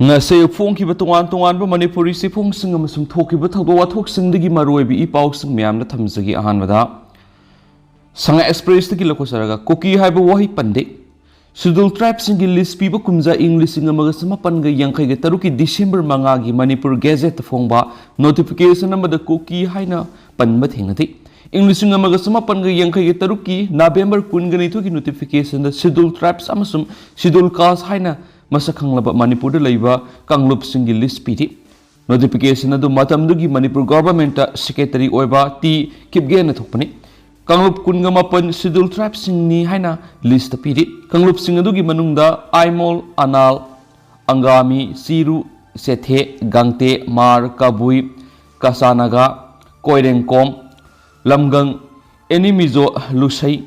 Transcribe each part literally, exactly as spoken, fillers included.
ꯉꯁꯤ ꯐꯣꯡꯈꯤꯕ ꯇꯣꯉꯥꯟ ꯇꯣꯉꯥꯟꯕ ꯃꯅꯤꯄꯨꯔꯤ ꯆꯦꯐꯣꯡꯁꯤꯡ ꯑꯃꯁꯨꯡ ꯊꯣꯛꯈꯤꯕ ꯊꯧꯗꯣꯛ ꯋꯥꯊꯣꯛꯁꯤꯡꯗꯒꯤ ꯃꯔꯨꯑꯣꯏꯕ ꯏ ꯄꯥꯎꯁꯤꯡ ꯃꯌꯥꯝꯗ ꯊꯝꯖꯒꯦ꯫ ꯑꯍꯥꯟꯕꯗ ꯁꯉꯥꯏ ꯑꯦꯛꯁꯄ꯭ꯔꯦꯁꯇꯒꯤ ꯂꯧꯈꯠꯆꯔꯒ, ꯀꯨꯀꯤ ꯍꯥꯏꯕ ꯋꯥꯍꯩ ꯄꯟꯗꯦ꯫ ꯁꯦꯗ꯭ꯌꯨꯜ ꯇ꯭ꯔꯥꯏꯕꯁꯤꯡꯒꯤ ꯂꯤꯁ ꯄꯤꯕ ꯀꯨꯝꯖꯥ ꯏꯪ ꯂꯤꯁꯤꯡ ꯑꯃꯒ ꯆꯃꯥꯄꯟꯒ ꯌꯥꯡꯈꯩꯒ ꯇꯔꯨꯛꯀꯤ ꯗꯤꯁꯦꯝꯕꯔ ꯃꯉꯥꯒꯤ ꯃꯅꯤꯄꯨꯔ ꯒꯦꯖꯦꯠꯇ ꯐꯣꯡꯕ ꯅꯣꯇꯤꯐꯤꯀꯦꯁꯟ ꯑꯃꯗ ꯀꯨꯀꯤ ꯍꯥꯏꯅ ꯄꯟꯕ ꯊꯦꯡꯅꯗꯦ꯫ ꯏꯪ ꯂꯤꯁꯤꯡ ꯑꯃꯒ ꯆꯃꯥꯄꯟꯒ ꯌꯥꯡꯈꯩꯒ ꯇꯔꯨꯛꯀꯤ ꯅꯕꯦꯝꯕꯔ ꯀꯨꯟꯒ ꯅꯤꯊꯣꯏꯒꯤ ꯅꯣꯇꯤꯐꯤꯀꯦꯁꯟꯗ ꯁꯦꯗ꯭ꯌꯨꯜ ꯇ꯭ꯔꯥꯏꯕꯁ ꯑꯃꯁꯨꯡ ꯁꯦꯗ꯭ꯌꯨꯜ ꯀꯥꯁ ꯍꯥꯏꯅ ꯃꯁꯛ ꯈꯪꯂꯕ ꯃꯅꯤꯄꯨꯔꯗ ꯂꯩꯕ ꯀꯥꯡꯂꯨꯞꯁꯤꯡꯒꯤ ꯂꯤꯁ ꯄꯤꯔꯤ꯫ ꯅꯣꯇꯤꯐꯤꯀꯦꯁꯟ ꯑꯗꯨ ꯃꯇꯝꯗꯨꯒꯤ ꯃꯅꯤꯄꯨꯔ ꯒꯣꯚꯔꯟꯃꯦꯟꯠꯇ ꯁꯦꯀ꯭ꯔꯦꯇꯔꯤ ꯑꯣꯏꯕ ꯇꯤ ꯀꯤꯞꯒꯦꯟꯅ ꯊꯣꯛꯄꯅꯤ꯫ ꯀꯥꯡꯂꯨꯞ ꯀꯨꯟꯒ ꯃꯥꯄꯟ ꯁꯦꯗ꯭ꯌꯨꯜ ꯇ꯭ꯔꯥꯏꯕꯁꯤꯡꯅꯤ ꯍꯥꯏꯅ ꯂꯤꯁꯇ ꯄꯤꯔꯤ꯫ ꯀꯥꯡꯂꯨꯞꯁꯤꯡ ꯑꯗꯨꯒꯤ ꯃꯅꯨꯡꯗ ꯑꯥꯏꯃꯣꯜ, ꯑꯅꯥꯜ, ꯑꯪꯒꯥꯃꯤ, ꯆꯤꯔꯨ, ꯆꯦꯊꯦ, ꯒꯥꯡꯇꯦ, ꯃꯥꯔ, ꯀꯕꯨꯏ, ꯀꯁꯥꯅꯥꯒꯥ, ꯀꯣꯏꯔꯦꯡꯀꯣꯝ, ꯂꯝꯒꯪ, ꯑꯦꯅꯤꯃꯤꯖꯣ, ꯂꯨꯁꯩ,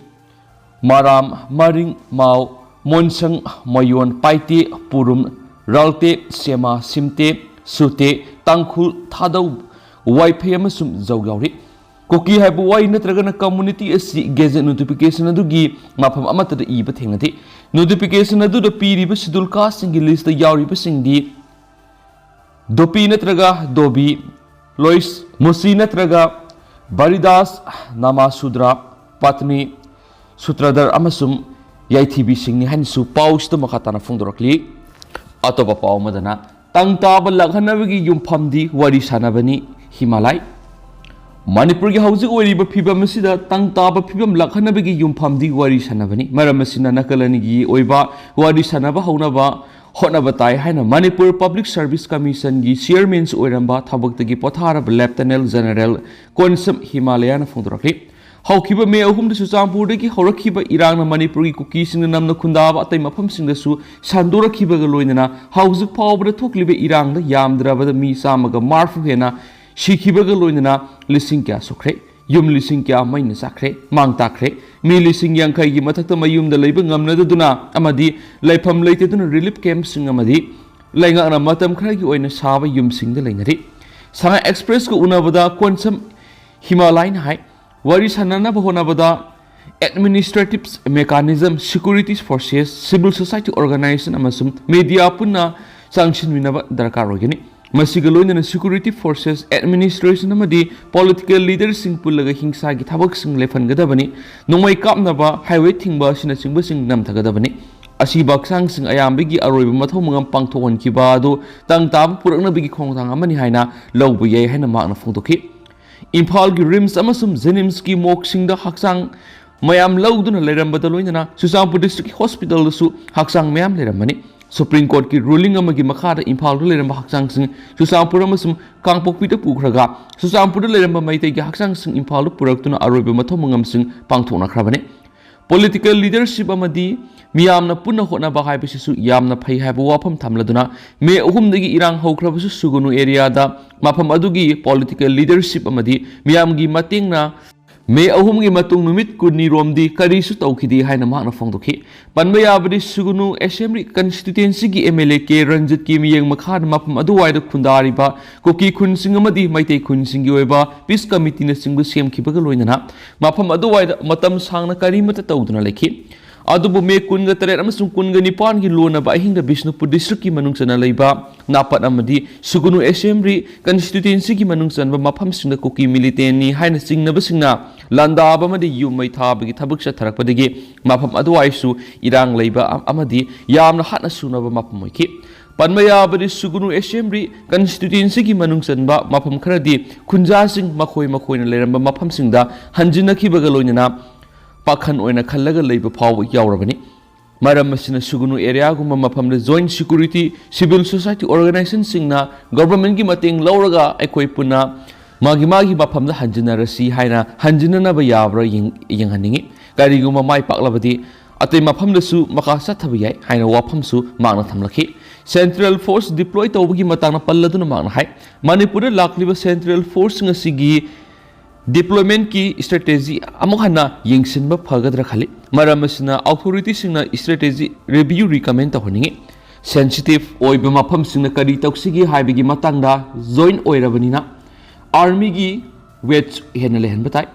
ꯃꯔꯥꯝ, ꯃꯔꯤꯡ, ꯃꯥꯎ, ꯃꯣꯟꯁꯪ, ꯃꯌꯣꯟ, ꯄꯥꯏꯇꯦ, ꯄꯨꯔꯨꯝ, ꯔꯥꯜꯇꯦ, ꯁꯦꯃꯥ, ꯁꯤꯝꯇꯦ, ꯁꯨꯇꯦ, ꯇꯥꯡꯈꯨꯜ, ꯊꯥꯗꯧ, ꯋꯥꯏꯐꯩ ꯑꯃꯁꯨꯡ ꯖꯧ ꯌꯥꯎꯔꯤ꯫ ꯀꯨꯀꯤ ꯍꯥꯏꯕ ꯋꯥꯍꯩ ꯅꯠꯇ꯭ꯔꯒꯅ ꯀꯝꯃꯨꯅꯤꯇꯤ ꯑꯁꯤ ꯒꯦꯖꯦꯠ ꯅꯣꯇꯤꯐꯤꯀꯦꯁꯟ ꯑꯗꯨꯒꯤ ꯃꯐꯝ ꯑꯃꯠꯇꯗ ꯏꯕ ꯊꯦꯡꯅꯗꯦ꯫ ꯅꯣꯇꯤꯐꯤꯀꯦꯁꯟ ꯑꯗꯨꯗ ꯄꯤꯔꯤꯕ ꯁꯦꯗ꯭ꯌꯨꯜ ꯀꯥꯁꯁꯤꯡꯒꯤ ꯂꯤꯁꯇ ꯌꯥꯎꯔꯤꯕꯁꯤꯡꯗꯤ ꯗꯣꯄꯤ ꯅꯠꯇ꯭ꯔꯒ ꯗꯣꯕꯤ, ꯂꯣꯏꯁ, ꯃꯨꯁꯤ ꯅꯠꯇ꯭ꯔꯒ ꯕꯔꯤꯗꯥꯁ, ꯅꯥꯃꯥꯁꯨꯗ꯭ꯔ, ꯄꯠꯅꯤ, ꯁꯨꯇ꯭ꯔꯙꯔ ꯑꯃꯁꯨꯡ ꯌꯥꯏꯊꯤꯕꯤꯁꯤꯡꯅꯤ ꯍꯥꯏꯅꯁꯨ ꯄꯥꯎꯁꯤꯗ ꯃꯈꯥ ꯇꯥꯅ ꯐꯣꯡꯗꯣꯔꯛꯂꯤ꯫ ꯑꯇꯣꯞꯄ ꯄꯥꯎ ꯑꯃꯗꯅ, ꯇꯪ ꯇꯥꯕ ꯂꯥꯛꯍꯟꯅꯕꯒꯤ ꯌꯨꯝꯐꯝꯗꯤ ꯋꯥꯔꯤ ꯁꯥꯟꯅꯕꯅꯤ, ꯍꯤꯃꯥꯂꯥꯏ꯫ ꯃꯅꯤꯄꯨꯔꯒꯤ ꯍꯧꯖꯤꯛ ꯑꯣꯏꯔꯤꯕ ꯐꯤꯕꯝ ꯑꯁꯤꯗ ꯇꯪ ꯇꯥꯕ ꯐꯤꯕꯝ ꯂꯥꯛꯍꯟꯅꯕꯒꯤ ꯌꯨꯝꯐꯝꯗꯤ ꯋꯥꯔꯤ ꯁꯥꯟꯅꯕꯅꯤ꯫ ꯃꯔꯝ ꯑꯁꯤꯅ ꯅꯥꯀꯜ ꯑꯅꯤꯒꯤ ꯑꯣꯏꯕ ꯋꯥꯔꯤ ꯁꯥꯟꯅꯕ ꯍꯧꯅꯕ ꯍꯣꯠꯅꯕ ꯇꯥꯏ ꯍꯥꯏꯅ ꯃꯅꯤꯄꯨꯔ ꯄꯕ꯭ꯂꯤꯛ ꯁꯔꯚꯤꯁ ꯀꯃꯤꯁꯟꯒꯤ ꯆꯤꯌꯔꯃꯦꯟꯁꯨ ꯑꯣꯏꯔꯝꯕ ꯊꯕꯛꯇꯒꯤ ꯄꯣꯊꯥꯔꯕ ꯂꯦꯐꯇꯅꯦꯟ ꯖꯦꯅꯔꯦꯜ ꯀꯣꯟꯁꯝ ꯍꯤꯃꯥꯂꯌꯥꯅ ꯐꯣꯡꯗꯣꯔꯛꯂꯤ꯫ ꯍꯧꯈꯤꯕ ꯃꯦ ꯑꯍꯨꯝꯗ ꯆꯨꯔꯆꯥꯟꯄꯨꯔꯗꯒꯤ ꯍꯧꯔꯛꯈꯤꯕ ꯏꯔꯥꯡꯅ ꯃꯅꯤꯄꯨꯔꯒꯤ ꯀꯨꯀꯤꯁꯤꯡꯅ ꯅꯝꯅ ꯈꯨꯟꯗꯥꯕ ꯑꯇꯩ ꯃꯐꯝꯁꯤꯡꯗꯁꯨ ꯁꯟꯗꯣꯔꯛꯈꯤꯕꯒ ꯂꯣꯏꯅꯅ ꯍꯧꯖꯤꯛ ꯐꯥꯎꯕꯗ ꯊꯣꯛꯂꯤꯕ ꯏꯔꯥꯡꯗ ꯌꯥꯝꯗ꯭ꯔꯕꯗ ꯃꯤ ꯆꯥꯝꯃꯒ ꯃꯔꯤꯐꯨ ꯍꯦꯟꯅ ꯁꯤꯈꯤꯕꯒ ꯂꯣꯏꯅꯅ ꯂꯤꯁꯤꯡ ꯀꯌꯥ ꯁꯨꯈ꯭ꯔꯦ꯫ ꯌꯨꯝ ꯂꯤꯁꯤꯡ ꯀꯌꯥ ꯃꯩꯅ ꯆꯥꯛꯈ꯭ꯔꯦ, ꯃꯥꯡ ꯇꯥꯛꯈ꯭ꯔꯦ꯫ ꯃꯤ ꯂꯤꯁꯤꯡ ꯌꯥꯡꯈꯩꯒꯤ ꯃꯊꯛꯇ ꯃꯌꯨꯝꯗ ꯂꯩꯕ ꯉꯝꯅꯗꯗꯨꯅ ꯑꯃꯗꯤ ꯂꯩꯐꯝ ꯂꯩꯇꯗꯨꯅ ꯔꯤꯂꯤꯐ ꯀꯦꯝꯞꯁꯤꯡ ꯑꯃꯗꯤ ꯂꯩꯉꯥꯛꯅ ꯃꯇꯝ ꯈꯔꯒꯤ ꯑꯣꯏꯅ ꯁꯥꯕ ꯌꯨꯝꯁꯤꯡꯗ ꯂꯩꯅꯔꯤ꯫ ꯁꯉꯥꯏ ꯑꯦꯛꯁꯄ꯭ꯔꯦꯁꯀ ꯎꯅꯕꯗ ꯀꯣꯟꯁꯝ ꯍꯤꯃꯥꯂꯥꯏꯅ ꯍꯥꯏ, ꯋꯥꯔꯤ ꯁꯥꯟꯅꯅꯕ ꯍꯣꯠꯅꯕꯗ administrative mechanism, security forces, civil society organisation ꯑꯃꯁꯨꯡ ꯃꯤꯗꯤꯌꯥ ꯄꯨꯟꯅ ꯆꯥꯡꯁꯤꯟꯃꯤꯟꯅꯕ ꯗꯔꯀꯥꯔ ꯑꯣꯏꯒꯅꯤ꯫ ꯃꯁꯤꯒ ꯂꯣꯏꯅꯅ security forces, administration ꯑꯃꯗꯤ political leaderꯁꯤꯡ ꯄꯨꯜꯂꯒ ꯍꯤꯡꯁꯥꯒꯤ ꯊꯕꯛꯁꯤꯡ ꯂꯦꯞꯍꯟꯒꯗꯕꯅꯤ꯫ ꯅꯣꯡꯃꯩ ꯀꯥꯞꯅꯕ, highway ꯊꯤꯡꯕ ꯑꯁꯤꯅꯆꯤꯡꯕꯁꯤꯡ ꯅꯝꯊꯒꯗꯕꯅꯤ꯫ ꯑꯁꯤꯕ ꯍꯛꯆꯥꯡꯁꯤꯡ ꯑꯌꯥꯝꯕꯒꯤ ꯑꯔꯣꯏꯕ ꯃꯊꯧ ꯃꯉꯝ ꯄꯥꯡꯊꯣꯛꯍꯟꯈꯤꯕ ꯑꯗꯨ ꯇꯪ ꯇꯥꯕ ꯄꯨꯔꯛꯅꯕꯒꯤ ꯈꯣꯡꯊꯥꯡ ꯑꯃꯅꯤ ꯍꯥꯏꯅ ꯂꯧꯕ ꯌꯥꯏ ꯍꯥꯏꯅ ꯃꯍꯥꯛꯅ ꯐꯣꯡꯗꯣꯛꯈꯤ꯫ ꯏꯝꯐꯥꯜꯒꯤ RIMS ꯑꯃꯁꯨꯡ JNIMSꯀꯤ morgueꯁꯤꯡꯗ ꯍꯛꯆꯥꯡ ꯃꯌꯥꯝ ꯂꯧꯗꯨꯅ ꯂꯩꯔꯝꯕꯗ ꯂꯣꯏꯅꯅ ꯆꯨꯔꯆꯥꯟꯄꯨꯔ district hospitalꯗꯁꯨ ꯍꯛꯆꯥꯡ ꯃꯌꯥꯝ ꯂꯩꯔꯝꯕꯅꯤ꯫ Supreme Courtꯀꯤ ruling ꯑꯃꯒꯤ ꯃꯈꯥꯗ ꯏꯝꯐꯥꯜꯗ ꯂꯩꯔꯝꯕ ꯍꯛꯆꯥꯡꯁꯤꯡ ꯆꯨꯔꯆꯥꯟꯄꯨꯔ ꯑꯃꯁꯨꯡ ꯀꯥꯡꯄꯣꯛꯄꯤꯗ ꯄꯨꯈ꯭ꯔꯒ, ꯆꯨꯔꯆꯥꯟꯄꯨꯔꯗ ꯂꯩꯔꯝꯕ ꯃꯩꯇꯩꯒꯤ ꯍꯛꯆꯥꯡꯁꯤꯡ ꯏꯝꯐꯥꯜꯗ ꯄꯨꯔꯛꯇꯨꯅ ꯑꯔꯣꯏꯕ ꯃꯊꯧ ꯃꯉꯝꯁꯤꯡ ꯄꯥꯡꯊꯣꯛꯅꯈ꯭ꯔꯕꯅꯤ꯫ Political leadership ꯑꯃꯗꯤ ꯃꯤꯌꯥꯝꯅ ꯄꯨꯟꯅ ꯍꯣꯠꯅꯕ ꯍꯥꯏꯕꯁꯤꯁꯨ ꯌꯥꯝꯅ ꯐꯩ ꯍꯥꯏꯕ ꯋꯥꯐꯝ ꯊꯝꯂꯗꯨꯅ, ꯃꯦ ꯑꯍꯨꯝꯗꯒꯤ ꯏꯔꯥꯡ ꯍꯧꯈ꯭ꯔꯕꯁꯨ ꯁꯨꯒꯅꯨ areaꯗ ꯃꯐꯝ ꯑꯗꯨꯒꯤ political leadership ꯑꯃꯗꯤ ꯃꯤꯌꯥꯝꯒꯤ ꯃꯇꯦꯡꯅ ꯃꯦ ꯑꯍꯨꯝꯒꯤ ꯃꯇꯨꯡ ꯅꯨꯃꯤꯠ ꯀꯨꯟꯅꯤꯔꯣꯝꯗꯤ ꯀꯔꯤꯁꯨ ꯇꯧꯈꯤꯗꯦ ꯍꯥꯏꯅ ꯃꯍꯥꯛꯅ ꯐꯣꯡꯗꯣꯛꯈꯤ꯫ ꯄꯟꯕ ꯌꯥꯕꯗꯤ, ꯁꯨꯒꯅꯨ assembly constituencyꯒꯤ MLA ꯀꯦ ꯔꯟꯖꯤꯠꯀꯤ ꯃꯤꯠꯌꯦꯡ ꯃꯈꯥꯗ ꯃꯐꯝ ꯑꯗꯨꯋꯥꯏꯗ ꯈꯨꯟꯗꯥꯔꯤꯕ ꯀꯨꯀꯤ ꯈꯨꯟꯁꯤꯡ ꯑꯃꯗꯤ ꯃꯩꯇꯩ ꯈꯨꯟꯁꯤꯡꯒꯤ ꯑꯣꯏꯕ peace committeeꯅꯆꯤꯡꯕ ꯁꯦꯝꯈꯤꯕꯒ ꯂꯣꯏꯅꯅ ꯃꯐꯝ ꯑꯗꯨꯋꯥꯏꯗ ꯃꯇꯝ ꯁꯥꯡꯅ ꯀꯔꯤꯃꯠꯇ ꯇꯧꯗꯨꯅ ꯂꯩꯈꯤ꯫ ꯑꯗꯨꯕꯨ ꯃꯦ ꯀꯨꯟꯒ ꯇꯔꯦꯠ ꯑꯃꯁꯨꯡ ꯀꯨꯟꯒ ꯅꯤꯄꯥꯟꯒꯤ ꯂꯣꯟꯅꯕ ꯑꯍꯤꯡꯗ ꯕꯤꯁꯅꯨꯄꯨꯔ districtꯀꯤ ꯃꯅꯨꯡ ꯆꯟꯅ ꯂꯩꯕ ꯅꯥꯄꯠ ꯑꯃꯗꯤ ꯁꯨꯒꯅꯨ assembly constituencyꯒꯤ ꯃꯅꯨꯡ ꯆꯟꯕ ꯃꯐꯝꯁꯤꯡꯗ ꯀꯨꯀꯤ militantꯅꯤ ꯍꯥꯏꯅ ꯆꯤꯡꯅꯕꯁꯤꯡꯅ ꯂꯥꯟꯗꯥꯕ ꯑꯃꯗꯤ ꯌꯨꯝ ꯃꯩ ꯊꯥꯕꯒꯤ ꯊꯕꯛ ꯆꯠꯊꯔꯛꯄꯗꯒꯤ ꯃꯐꯝ ꯑꯗꯨꯋꯥꯏꯁꯨ ꯏꯔꯥꯡ ꯂꯩꯕ ꯑꯃꯗꯤ ꯌꯥꯝꯅ ꯍꯥꯠꯅ ꯁꯨꯅꯕ ꯃꯐꯝ ꯑꯣꯏꯈꯤ꯫ ꯄꯟꯕ ꯌꯥꯕꯗꯤ, ꯁꯨꯒꯅꯨ assembly constituencyꯒꯤ ꯃꯅꯨꯡ ꯆꯟꯕ ꯃꯐꯝ ꯈꯔꯗꯤ ꯈꯨꯟꯖꯥꯁꯤꯡ ꯃꯈꯣꯏ ꯃꯈꯣꯏꯅ ꯂꯩꯔꯝꯕ ꯃꯐꯝꯁꯤꯡꯗ ꯍꯟꯖꯤꯟꯅꯈꯤꯕꯒ ꯂꯣꯏꯅꯅ ꯄꯥꯈꯟ ꯑꯣꯏꯅ ꯈꯜꯂꯒ ꯂꯩꯕ ꯐꯥꯎꯕ ꯌꯥꯎꯔꯕꯅꯤ꯫ ꯃꯔꯝ ꯑꯁꯤꯅ ꯁꯨꯒꯅꯨ areaꯒꯨꯝꯕ ꯃꯐꯝꯗ joint security, civil society organizationꯁꯤꯡꯅ governmentꯀꯤ ꯃꯇꯦꯡ ꯂꯧꯔꯒ ꯑꯩꯈꯣꯏ ꯄꯨꯟꯅ ꯃꯥꯒꯤ ꯃꯥꯒꯤ ꯃꯐꯝꯗ ꯍꯟꯖꯤꯟꯅꯔꯁꯤ ꯍꯥꯏꯅ ꯍꯟꯖꯤꯟꯅꯅꯕ ꯌꯥꯕ꯭ꯔꯥ ꯌꯦꯡ-, ꯌꯦꯡꯍꯟꯅꯤꯡꯏ꯫ ꯀꯔꯤꯒꯨꯝꯕ ꯃꯥꯏ ꯄꯥꯛꯂꯕꯗꯤ ꯑꯇꯩ ꯃꯐꯝꯗꯁꯨ ꯃꯈꯥ ꯆꯠꯊꯕ ꯌꯥꯏ ꯍꯥꯏꯅ ꯋꯥꯐꯝꯁꯨ ꯃꯍꯥꯛꯅ ꯊꯝꯂꯛꯈꯤ꯫ Central force deploy ꯇꯧꯕꯒꯤ ꯃꯇꯥꯡꯗ ꯄꯜꯂꯗꯨꯅ ꯃꯍꯥꯛꯅ ꯍꯥꯏ, ꯃꯅꯤꯄꯨꯔꯗ ꯂꯥꯛꯂꯤꯕ central forceꯁꯤꯡ ꯑꯁꯤꯒꯤ deploymentꯀꯤ strategy ꯑꯃꯨꯛ ꯍꯟꯅ ꯌꯦꯡꯁꯤꯟꯕ ꯐꯒꯗ꯭ꯔꯥ ꯈꯜꯂꯤ꯫ ꯃꯔꯝ ꯑꯁꯤꯅ authorityꯁꯤꯡꯅ strategy review recommend ꯇꯧꯍꯟꯅꯤꯡꯏ꯫ Sensitive ꯑꯣꯏꯕ ꯃꯐꯝꯁꯤꯡꯗ ꯀꯔꯤ ꯇꯧꯁꯤꯒꯦ ꯍꯥꯏꯕꯒꯤ ꯃꯇꯥꯡꯗ joint ꯑꯣꯏꯔꯕꯅꯤꯅ armyꯒꯤ weight ꯍꯦꯟꯅ ꯂꯩꯍꯟꯕ ꯇꯥꯏ꯫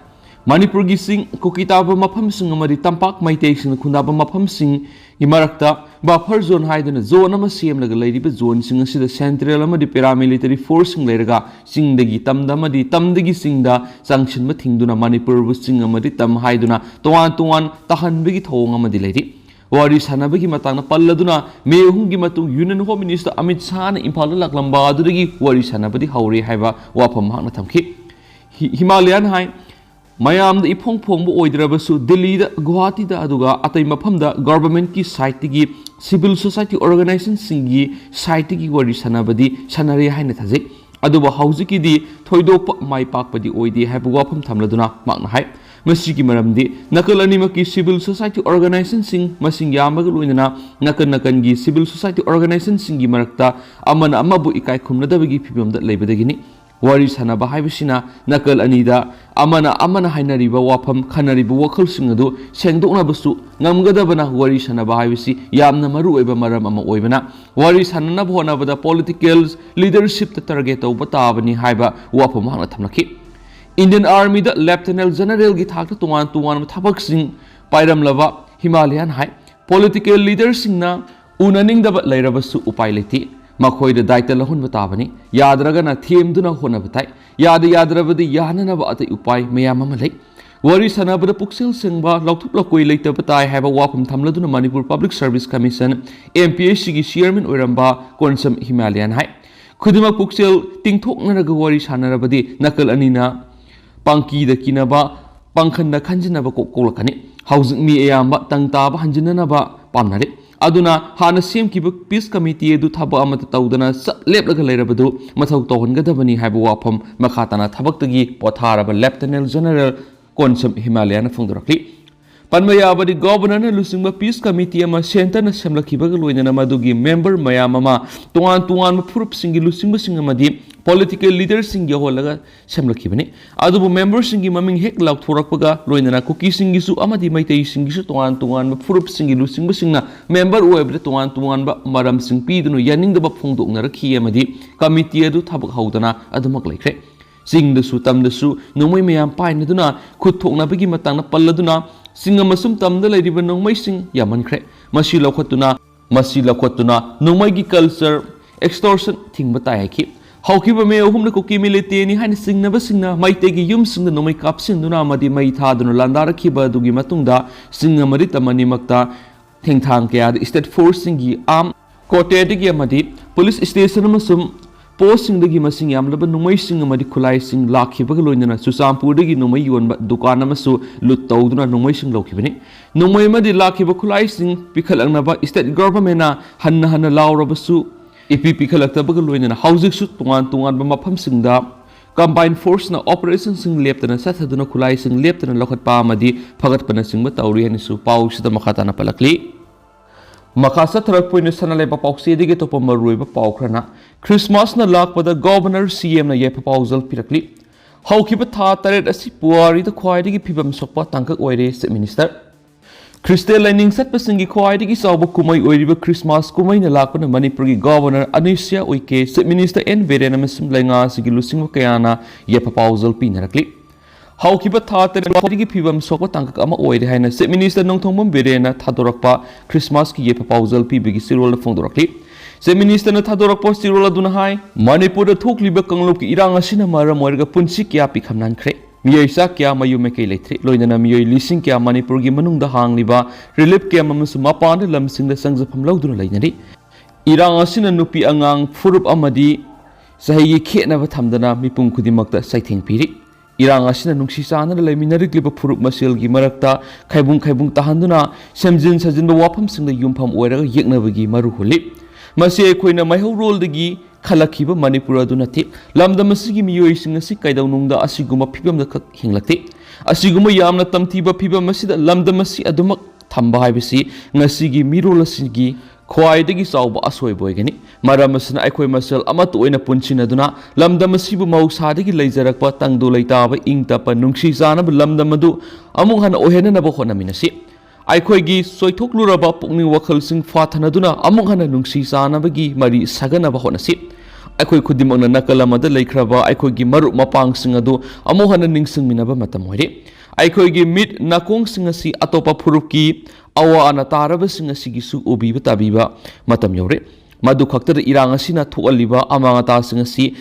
ꯃꯅꯤꯄꯨꯔꯒꯤ ꯆꯤꯡ, ꯀꯨꯀꯤ ꯇꯥꯕ ꯃꯐꯝꯁꯤꯡ ꯑꯃꯗꯤ ꯇꯝꯄꯥꯛ ꯃꯩꯇꯩꯁꯤꯡꯅ ꯈꯨꯟꯗꯥꯕ ꯃꯐꯝꯁꯤꯡꯒꯤ ꯃꯔꯛꯇ buffer zone ꯍꯥꯏꯗꯨꯅ zone ꯑꯃ ꯁꯦꯝꯂꯒ ꯂꯩꯔꯤꯕ zoneꯁꯤꯡ ꯑꯁꯤꯗ central ꯑꯃꯗꯤ paramilitary forceꯁꯤꯡ ꯂꯩꯔꯒ ꯆꯤꯡꯗꯒꯤ ꯇꯝꯗ ꯑꯃꯗꯤ ꯇꯝꯗꯒꯤ ꯆꯤꯡꯗ ꯆꯪꯁꯤꯟꯕ ꯊꯤꯡꯗꯨꯅ ꯃꯅꯤꯄꯨꯔꯕꯨ ꯆꯤꯡ ꯑꯃꯗꯤ ꯇꯝ ꯍꯥꯏꯗꯨꯅ ꯇꯣꯉꯥꯟ ꯇꯣꯉꯥꯟ ꯇꯥꯍꯟꯕꯒꯤ ꯊꯧꯑꯣꯡ ꯑꯃꯗꯤ ꯂꯩꯔꯤ꯫ ꯋꯥꯔꯤ ꯁꯥꯟꯅꯕꯒꯤ ꯃꯇꯥꯡꯗ ꯄꯜꯂꯗꯨꯅ ꯃꯦ ꯑꯍꯨꯝꯒꯤ ꯃꯇꯨꯡ Union Home Minister ꯑꯃꯤꯠ ꯁꯥꯍꯅ ꯏꯝꯐꯥꯜꯗ ꯂꯥꯛꯂꯝꯕ ꯑꯗꯨꯗꯒꯤ ꯋꯥꯔꯤ ꯁꯥꯟꯅꯕꯗꯤ ꯍꯧꯔꯦ ꯍꯥꯏꯕ ꯋꯥꯐꯝ ꯃꯍꯥꯛꯅ ꯊꯝꯈꯤ꯫ ꯍꯤ-, ꯍꯤꯃꯥꯂꯌꯥꯟ ꯍꯥꯏ, ꯃꯌꯥꯝꯗ ꯏꯐꯣꯡ ꯐꯣꯡꯕ ꯑꯣꯏꯗ꯭ꯔꯕꯁꯨ ꯗꯤꯜꯂꯤꯗ, ꯒꯨꯋꯥꯍꯥꯇꯤꯗ, ꯑꯗꯨꯒ ꯑꯇꯩ ꯃꯐꯝꯗ governmentꯀꯤ sideꯇꯒꯤ, civil society organizationꯁꯤꯡꯒꯤ sideꯇꯒꯤ ꯋꯥꯔꯤ ꯁꯥꯟꯅꯕꯗꯤ ꯁꯥꯟꯅꯔꯦ ꯍꯥꯏꯅ ꯊꯥꯖꯩ꯫ ꯑꯗꯨꯕꯨ ꯍꯧꯖꯤꯛꯀꯤꯗꯤ ꯊꯣꯏꯗꯣꯛꯄ ꯃꯥꯏ ꯄꯥꯛꯄꯗꯤ ꯑꯣꯏꯗꯦ ꯍꯥꯏꯕ ꯋꯥꯐꯝ ꯊꯝꯂꯗꯨꯅ ꯃꯍꯥꯛꯅ ꯍꯥꯏ, ꯃꯁꯤꯒꯤ ꯃꯔꯝꯗꯤ ꯅꯥꯀꯜ ꯑꯅꯤꯃꯛꯀꯤ civil society organizationꯁꯤꯡ ꯃꯁꯤꯡ ꯌꯥꯝꯕꯒ ꯂꯣꯏꯅꯅ ꯅꯥꯀꯟ ꯅꯥꯀꯟꯒꯤ civil society organizationꯁꯤꯡꯒꯤ ꯃꯔꯛꯇ ꯑꯃꯅ ꯑꯃꯕꯨ ꯏꯀꯥꯏ ꯈꯨꯝꯅꯗꯕꯒꯤ ꯐꯤꯕꯝꯗ ꯂꯩꯕꯗꯒꯤꯅꯤ꯫ ꯋꯥꯔꯤ ꯁꯥꯟꯅꯕ ꯍꯥꯏꯕꯁꯤꯅ ꯅꯥꯀꯜ ꯑꯅꯤꯗ ꯑꯃꯅ ꯑꯃꯅ ꯍꯥꯏꯅꯔꯤꯕ ꯋꯥꯐꯝ, ꯈꯟꯅꯔꯤꯕ ꯋꯥꯈꯜꯁꯤꯡ ꯑꯗꯨ ꯁꯦꯡꯗꯣꯛꯅꯕꯁꯨ ꯉꯝꯒꯗꯕꯅ ꯋꯥꯔꯤ ꯁꯥꯟꯅꯕ ꯍꯥꯏꯕꯁꯤ ꯌꯥꯝꯅ ꯃꯔꯨ ꯑꯣꯏꯕ ꯃꯔꯝ ꯑꯃ ꯑꯣꯏꯕꯅ, ꯋꯥꯔꯤ ꯁꯥꯟꯅꯅꯕ ꯍꯣꯠꯅꯕꯗ political leadershipꯇ target ꯇꯧꯕ ꯇꯥꯕꯅꯤ ꯍꯥꯏꯕ ꯋꯥꯐꯝ ꯃꯍꯥꯛꯅ ꯊꯝꯂꯛꯈꯤ꯫ Indian Armyꯗ Lieutenant Generalꯒꯤ ꯊꯥꯛꯇ ꯇꯣꯉꯥꯟ ꯇꯣꯉꯥꯟꯕ ꯊꯕꯛꯁꯤꯡ ꯄꯥꯏꯔꯝꯂꯕ ꯍꯤꯃꯥꯂꯌꯥꯟ ꯍꯥꯏ, political leaderꯁꯤꯡꯅ ꯎꯅꯅꯤꯡꯗꯕ ꯂꯩꯔꯕꯁꯨ ꯎꯄꯥꯏ ꯂꯩꯇꯦ꯫ ꯃꯈꯣꯏꯗ ꯗꯥꯏꯇ ꯂꯧꯍꯟꯕ ꯇꯥꯕꯅꯤ꯫ ꯌꯥꯗ꯭ꯔꯒꯅ ꯊꯦꯝꯗꯨꯅ ꯍꯣꯠꯅꯕ ꯇꯥꯏ꯫ ꯌꯥꯗ ꯌꯥꯗ꯭ꯔꯕꯗꯤ ꯌꯥꯅꯅꯕ ꯑꯇꯩ ꯎꯄꯥꯏ ꯃꯌꯥꯝ ꯑꯃ ꯂꯩ꯫ ꯋꯥꯔꯤ ꯁꯥꯟꯅꯕꯗ ꯄꯨꯛꯆꯦꯜ ꯁꯦꯡꯕ, ꯂꯧꯊꯣꯛ ꯂꯧꯀꯣꯏ ꯂꯩꯇꯕ ꯇꯥꯏ ꯍꯥꯏꯕ ꯋꯥꯐꯝ ꯊꯝꯂꯗꯨꯅ Manipur Public Service Commission, MPSCꯒꯤ chairman ꯑꯣꯏꯔꯝꯕ ꯀꯣꯟꯁꯝ ꯍꯤꯃꯥꯂꯌꯥꯟ ꯍꯥꯏ, ꯈꯨꯗꯤꯡꯃꯛ ꯄꯨꯛꯆꯦꯜ ꯇꯤꯡꯊꯣꯛꯅꯔꯒ ꯋꯥꯔꯤ ꯁꯥꯟꯅꯔꯕꯗꯤ ꯅꯥꯀꯜ ꯑꯅꯤꯅ ꯄꯥꯡꯀꯤꯗ ꯀꯤꯅꯕ, ꯄꯥꯡꯈꯟꯗ ꯈꯟꯖꯤꯟꯅꯕ ꯀꯣꯛ ꯀꯣꯛꯂꯛꯀꯅꯤ꯫ ꯍꯧꯖꯤꯛ ꯃꯤ ꯑꯌꯥꯝꯕ ꯇꯪ ꯇꯥꯕ ꯍꯟꯖꯤꯟꯅꯅꯕ ꯄꯥꯝꯅꯔꯤ꯫ ꯑꯗꯨꯅ ꯍꯥꯟꯅ ꯁꯦꯝꯈꯤꯕ peace committee ꯑꯗꯨ ꯊꯕꯛ ꯑꯃꯠꯇ ꯇꯧꯗꯅ ꯆꯞ ꯂꯦꯞꯂꯒ ꯂꯩꯔꯕꯗꯨ ꯃꯊꯧ ꯇꯧꯍꯟꯒꯗꯕꯅꯤ ꯍꯥꯏꯕ ꯋꯥꯐꯝ ꯃꯈꯥ ꯇꯥꯅ ꯊꯕꯛꯇꯒꯤ ꯄꯣꯊꯥꯔꯕ Lieutenant General ꯀꯣꯟꯁꯝ ꯍꯤꯃꯥꯂꯌꯥꯅ ꯐꯣꯡꯗꯣꯔꯛꯂꯤ꯫ ꯄꯟꯕ ꯌꯥꯕꯗꯤ, Governorꯅ ꯂꯨꯆꯤꯡꯕ peace committee ꯑꯃ centreꯅ ꯁꯦꯝꯂꯛꯈꯤꯕꯒ ꯂꯣꯏꯅꯅ ꯃꯗꯨꯒꯤ member ꯃꯌꯥꯝ ꯑꯃ ꯇꯣꯉꯥꯟ ꯇꯣꯉꯥꯟꯕ ꯐꯨꯔꯨꯞꯁꯤꯡꯒꯤ ꯂꯨꯆꯤꯡꯕꯁꯤꯡ ꯑꯃꯗꯤ political leaderꯁꯤꯡ ꯌꯧꯍꯜꯂꯒ ꯁꯦꯝꯂꯛꯈꯤꯕꯅꯤ꯫ ꯑꯗꯨꯕꯨ memberꯁꯤꯡꯒꯤ ꯃꯃꯤꯡ ꯍꯦꯛ ꯂꯥꯎꯊꯣꯔꯛꯄꯒ ꯂꯣꯏꯅꯅ ꯀꯨꯀꯤꯁꯤꯡꯒꯤꯁꯨ ꯑꯃꯗꯤ ꯃꯩꯇꯩꯁꯤꯡꯒꯤꯁꯨ ꯇꯣꯉꯥꯟ ꯇꯣꯉꯥꯟꯕ ꯐꯨꯔꯨꯞꯁꯤꯡꯒꯤ ꯂꯨꯆꯤꯡꯕꯁꯤꯡꯅ member ꯑꯣꯏꯕꯗ ꯇꯣꯉꯥꯟ ꯇꯣꯉꯥꯟꯕ ꯃꯔꯝꯁꯤꯡ ꯄꯤꯗꯨꯅ ꯌꯥꯅꯤꯡꯗꯕ ꯐꯣꯡꯗꯣꯛꯅꯔꯛꯈꯤ ꯑꯃꯗꯤ committee ꯑꯗꯨ ꯊꯕꯛ ꯍꯧꯗꯅ ꯑꯗꯨꯃꯛ ꯂꯩꯈ꯭ꯔꯦ꯫ ꯆꯤꯡꯗꯁꯨ ꯇꯝꯗꯁꯨ ꯅꯣꯡꯃꯩ ꯃꯌꯥꯝ ꯄꯥꯏꯅꯗꯨꯅ ꯈꯨꯠ ꯊꯣꯛꯅꯕꯒꯤ ꯃꯇꯥꯡꯗ ꯄꯜꯂꯗꯨꯅ ꯆꯤꯡ ꯑꯃꯁꯨꯡ ꯇꯝꯗ ꯂꯩꯔꯤꯕ ꯅꯣꯡꯃꯩꯁꯤꯡ ꯌꯥꯝꯃꯟꯈ꯭ꯔꯦ꯫ ꯃꯁꯤ ꯂꯧꯈꯠꯇꯨꯅ, ꯃꯁꯤ ꯂꯧꯈꯠꯇꯨꯅ ꯅꯣꯡꯃꯩꯒꯤ culture, extortion ꯊꯤꯡꯕ ꯇꯥꯏ ꯍꯥꯏꯈꯤ꯫ ꯍꯧꯈꯤꯕ ꯃꯦ ꯑꯍꯨꯝꯗ ꯀꯨꯀꯤ militant ꯅꯤ ꯍꯥꯏꯅ ꯆꯤꯡꯅꯕꯁꯤꯡꯅ ꯃꯩꯇꯩꯒꯤ ꯌꯨꯝꯁꯤꯡꯗ ꯅꯣꯡꯃꯩ ꯀꯥꯞꯁꯤꯟꯗꯨꯅ ꯑꯃꯗꯤ ꯃꯩ ꯊꯥꯗꯨꯅ ꯂꯥꯟꯗꯥꯔꯛꯈꯤꯕ ꯑꯗꯨꯒꯤ ꯃꯇꯨꯡꯗ ꯆꯤꯡ ꯑꯃꯗꯤ ꯇꯝ ꯑꯅꯤꯃꯛꯇ ꯊꯦꯡꯊꯥꯡ ꯀꯌꯥꯗ state force ꯁꯤꯡꯒꯤ arm quarter ꯗꯒꯤ ꯑꯃꯗꯤ police station ꯑꯃꯁꯨꯡ post ꯁꯤꯡꯗꯒꯤ ꯃꯁꯤꯡ ꯌꯥꯝꯂꯕ ꯅꯣꯡꯃꯩꯁꯤꯡ ꯑꯃꯗꯤ ꯈꯨꯠꯂꯥꯏꯁꯤꯡ ꯂꯥꯛꯈꯤꯕꯒ ꯂꯣꯏꯅꯅ ꯆꯨꯔꯆꯥꯟꯄꯨꯔꯗꯒꯤ ꯅꯣꯡꯃꯩ ꯌꯣꯟꯕ ꯗꯨꯀꯥꯟ ꯑꯃꯁꯨ loot ꯇꯧꯗꯨꯅ ꯅꯣꯡꯃꯩꯁꯤꯡ ꯂꯧꯈꯤꯕꯅꯤ꯫ ꯅꯣꯡꯃꯩ ꯑꯃꯗꯤ ꯂꯥꯛꯈꯤꯕ ꯈꯨꯠꯂꯥꯏꯁꯤꯡ ꯄꯤꯈꯠꯂꯛꯅꯕ state government ꯅ ꯍꯟꯅ ꯍꯟꯅ ꯂꯥꯎꯔꯕꯁꯨ ꯏꯄꯤ ꯄꯤꯈꯠꯂꯛꯇꯕꯒ ꯂꯣꯏꯅꯅ ꯍꯧꯖꯤꯛꯁꯨ ꯇꯣꯉꯥꯟ ꯇꯣꯉꯥꯟꯕ ꯃꯐꯝꯁꯤꯡꯗ combined force ꯅ operation ꯁꯤꯡ ꯂꯦꯞꯇꯅ ꯆꯠꯊꯗꯨꯅ ꯈꯨꯠꯂꯥꯏꯁꯤꯡ ꯂꯦꯞꯇꯅ ꯂꯧꯈꯠꯄ ꯑꯃꯗꯤ ꯐꯒꯠꯄꯅꯆꯤꯡꯕ ꯇꯧꯔꯤ ꯍꯥꯏꯅꯁꯨ ꯄꯥꯎꯁꯤꯗ ꯃꯈꯥ ꯇꯥꯅ ꯄꯜꯂꯛꯂꯤ꯫ ꯃꯈꯥ ꯆꯠꯊꯔꯛꯄ ꯑꯣꯏꯅ ꯁꯅꯥ ꯂꯩꯕꯥꯛ ꯄꯥꯎꯆꯦꯗꯒꯤ ꯑꯇꯣꯞꯄ ꯃꯔꯨꯑꯣꯏꯕ ꯄꯥꯎ ꯈꯔꯅ, Christmas ꯅ ꯂꯥꯛꯄꯗ Governor C M ꯅ ꯌꯥꯏꯐ ꯄꯥꯎꯖꯦꯜ ꯄꯤꯔꯛꯂꯤ꯫ ꯍꯧꯈꯤꯕ ꯊꯥ ꯇꯔꯦꯠ ꯑꯁꯤ ꯄꯨꯋꯥꯔꯤꯗ ꯈ꯭ꯋꯥꯏꯗꯒꯤ ꯐꯤꯕꯝ ꯁꯣꯛꯄ ꯇꯥꯡꯀꯛ ꯑꯣꯏꯔꯦ, Chief Minister꯫ ꯈ꯭ꯔꯤꯁꯇꯤꯌꯥꯟ ꯂꯥꯏꯅꯤꯡ ꯆꯠꯄꯁꯤꯡꯒꯤ ꯈ꯭ꯋꯥꯏꯗꯒꯤ ꯆꯥꯎꯕ ꯀꯨꯝꯍꯩ ꯑꯣꯏꯔꯤꯕ Christmas ꯀꯨꯝꯍꯩꯅ ꯂꯥꯛꯄꯅ ꯃꯅꯤꯄꯨꯔꯒꯤ Governor ꯑꯅꯨꯁ꯭ꯔꯤꯌꯥ ꯎꯏꯀꯦ, Chief Minister N Biren ꯑꯃꯁꯨꯡ ꯂꯩꯉꯥꯛ ꯑꯁꯤꯒꯤ ꯂꯨꯆꯤꯡꯕ ꯀꯌꯥꯅ ꯌꯥꯏꯐ ꯄꯥꯎꯖꯦꯜ ꯄꯤꯅꯔꯛꯂꯤ꯫ ꯍꯧꯈꯤꯕ ꯊꯥ ꯇꯔꯦꯠ ꯈ꯭ꯋꯥꯏꯗꯒꯤ ꯐꯤꯕꯝ ꯁꯣꯛꯄ ꯇꯥꯡꯀꯛ ꯑꯃ ꯑꯣꯏꯔꯦ ꯍꯥꯏꯅ Chief Minister ꯅꯣꯡꯊꯣꯝꯕꯝ ꯕꯤꯔꯦꯟꯅ ꯊꯥꯗꯣꯔꯛꯄ Christmas ꯀꯤ ꯌꯥꯏꯐ ꯄꯥꯎꯖꯦꯜ ꯄꯤꯕꯒꯤ ꯆꯦꯔꯣꯜꯗ ꯐꯣꯡꯗꯣꯔꯛꯂꯤ꯫ Chief Minister ꯅ ꯊꯥꯗꯣꯔꯛꯄ ꯆꯦꯔꯣꯜ ꯑꯗꯨꯅ ꯍꯥꯏ, ꯃꯅꯤꯄꯨꯔꯗ ꯊꯣꯛꯂꯤꯕ ꯀꯥꯡꯂꯨꯞꯀꯤ ꯏꯔꯥꯡ ꯑꯁꯤꯅ ꯃꯔꯝ ꯑꯣꯏꯔꯒ ꯄꯨꯟꯁꯤ ꯀꯌꯥ ꯄꯤꯈꯝ ꯅꯥꯟꯈ꯭ꯔꯦ꯫ ꯃꯤꯑꯣꯏ ꯆꯥ ꯀꯌꯥ ꯃꯌꯨꯝ ꯃꯀꯩ ꯂꯩꯇ꯭ꯔꯦ꯫ ꯂꯣꯏꯅꯅ ꯃꯤꯑꯣꯏ ꯂꯤꯁꯤꯡ ꯀꯌꯥ ꯃꯅꯤꯄꯨꯔꯒꯤ ꯃꯅꯨꯡꯗ ꯍꯥꯡꯂꯤꯕ relief camp ꯑꯃꯁꯨꯡ ꯃꯄꯥꯟꯗ ꯂꯝꯁꯤꯡꯗ ꯆꯪꯖꯐꯝ ꯂꯧꯗꯨꯅ ꯂꯩꯅꯔꯤ꯫ ꯏꯔꯥꯡ ꯑꯁꯤꯅ ꯅꯨꯄꯤ ꯑꯉꯥꯡ, ꯐꯨꯔꯨꯞ ꯑꯃꯗꯤ ꯆꯍꯤꯒꯤ ꯈꯦꯠꯅꯕ ꯊꯝꯗꯅ ꯃꯤꯄꯨꯝ ꯈꯨꯗꯤꯡꯃꯛꯇ ꯆꯩꯊꯦꯡ ꯄꯤꯔꯤ꯫ ꯏꯔꯥꯡ ꯑꯁꯤꯅ ꯅꯨꯡꯁꯤ ꯆꯥꯟꯅꯅ ꯂꯩꯃꯤꯟꯅꯔꯛꯂꯤꯕ ꯐꯨꯔꯨꯞ ꯃꯁꯦꯜꯒꯤ ꯃꯔꯛꯇ ꯈꯥꯏꯕꯨꯡ ꯈꯥꯏꯕꯨꯡ ꯇꯥꯍꯟꯗꯨꯅ ꯁꯦꯝꯖꯤꯟ ꯁꯥꯖꯤꯟꯕ ꯋꯥꯐꯝꯁꯤꯡꯗ ꯌꯨꯝꯐꯝ ꯑꯣꯏꯔꯒ ꯌꯦꯛꯅꯕꯒꯤ ꯃꯔꯨ ꯍꯨꯜꯂꯤ꯫ ꯃꯁꯤ ꯑꯩꯈꯣꯏꯅ ꯃꯩꯍꯧꯔꯣꯜꯗꯒꯤ ꯈꯜꯂꯛꯈꯤꯕ ꯃꯅꯤꯄꯨꯔ ꯑꯗꯨ ꯅꯠꯇꯦ꯫ ꯂꯝꯗꯝ ꯑꯁꯤꯒꯤ ꯃꯤꯑꯣꯏꯁꯤꯡ ꯑꯁꯤ ꯀꯩꯗꯧꯅꯨꯡꯗ ꯑꯁꯤꯒꯨꯝꯕ ꯐꯤꯕꯝꯗ ꯈꯛ ꯍꯤꯡꯂꯛꯇꯦ꯫ ꯑꯁꯤꯒꯨꯝꯕ ꯌꯥꯝꯅ ꯇꯝꯊꯤꯕ ꯐꯤꯕꯝ ꯑꯁꯤꯗ ꯂꯝꯗꯝ ꯑꯁꯤ ꯑꯗꯨꯃꯛ ꯊꯝꯕ ꯍꯥꯏꯕꯁꯤ ꯉꯁꯤꯒꯤ ꯃꯤꯔꯣꯜ ꯑꯁꯤꯒꯤ ꯈ꯭ꯋꯥꯏꯗꯒꯤ ꯆꯥꯎꯕ ꯑꯁꯣꯏꯕ ꯑꯣꯏꯒꯅꯤ꯫ ꯃꯔꯝ ꯑꯁꯤꯅ ꯑꯩꯈꯣꯏ ꯃꯁꯦꯜ ꯑꯃꯠꯇ ꯑꯣꯏꯅ ꯄꯨꯟꯁꯤꯟꯅꯗꯨꯅ ꯂꯝꯗꯝ ꯑꯁꯤꯕꯨ ꯃꯍꯧꯁꯥꯗꯒꯤ ꯂꯩꯖꯔꯛꯄ ꯇꯪꯗꯨ ꯂꯩꯇꯥꯕ, ꯏꯪ ꯇꯞꯄ, ꯅꯨꯡꯁꯤ ꯆꯥꯟꯅꯕ ꯂꯝꯗꯝ ꯑꯗꯨ ꯑꯃꯨꯛ ꯍꯟꯅ ꯑꯣꯏꯍꯟꯅꯅꯕ ꯍꯣꯠꯅꯃꯤꯟꯅꯁꯤ꯫ ꯑꯩꯈꯣꯏꯒꯤ ꯆꯣꯏꯊꯣꯛꯂꯨꯔꯕ ꯄꯨꯛꯅꯤꯡ ꯋꯥꯈꯜꯁꯤꯡ ꯐꯥꯊꯅꯗꯨꯅ ꯑꯃꯨꯛ ꯍꯟꯅ ꯅꯨꯡꯁꯤ ꯆꯥꯟꯅꯕꯒꯤ ꯃꯔꯤ ꯁꯥꯒꯠꯅꯕ ꯍꯣꯠꯅꯁꯤ꯫ ꯑꯩꯈꯣꯏ ꯈꯨꯗꯤꯡꯃꯛꯅ ꯅꯥꯀꯜ ꯑꯃꯗ ꯂꯩꯈ꯭ꯔꯕ ꯑꯩꯈꯣꯏꯒꯤ ꯃꯔꯨꯞ ꯃꯄꯥꯡꯁꯤꯡ ꯑꯗꯨ ꯑꯃꯨꯛ ꯍꯟꯅ ꯅꯤꯡꯁꯤꯡꯃꯤꯟꯅꯕ ꯃꯇꯝ ꯑꯣꯏꯔꯦ꯫ ꯑꯩꯈꯣꯏꯒꯤ ꯃꯤꯠ ꯅꯥꯀꯣꯡꯁꯤꯡ ꯑꯁꯤ ꯑꯇꯣꯞꯄ ꯐꯨꯔꯨꯞꯀꯤ ꯑꯋꯥ ꯑꯅꯥ ꯇꯥꯔꯕꯁꯤꯡ ꯑꯁꯤꯒꯤꯁꯨ ꯎꯕꯤꯕ ꯇꯥꯕꯤꯕ ꯃꯇꯝ ꯌꯧꯔꯦ꯫ ꯃꯗꯨ ꯈꯛꯇꯗ ꯏꯔꯥꯡ ꯑꯁꯤꯅ ꯊꯣꯛꯍꯜꯂꯤꯕ ꯑꯃꯥꯡ ꯑꯇꯥꯁꯤꯡ ꯑꯁꯤ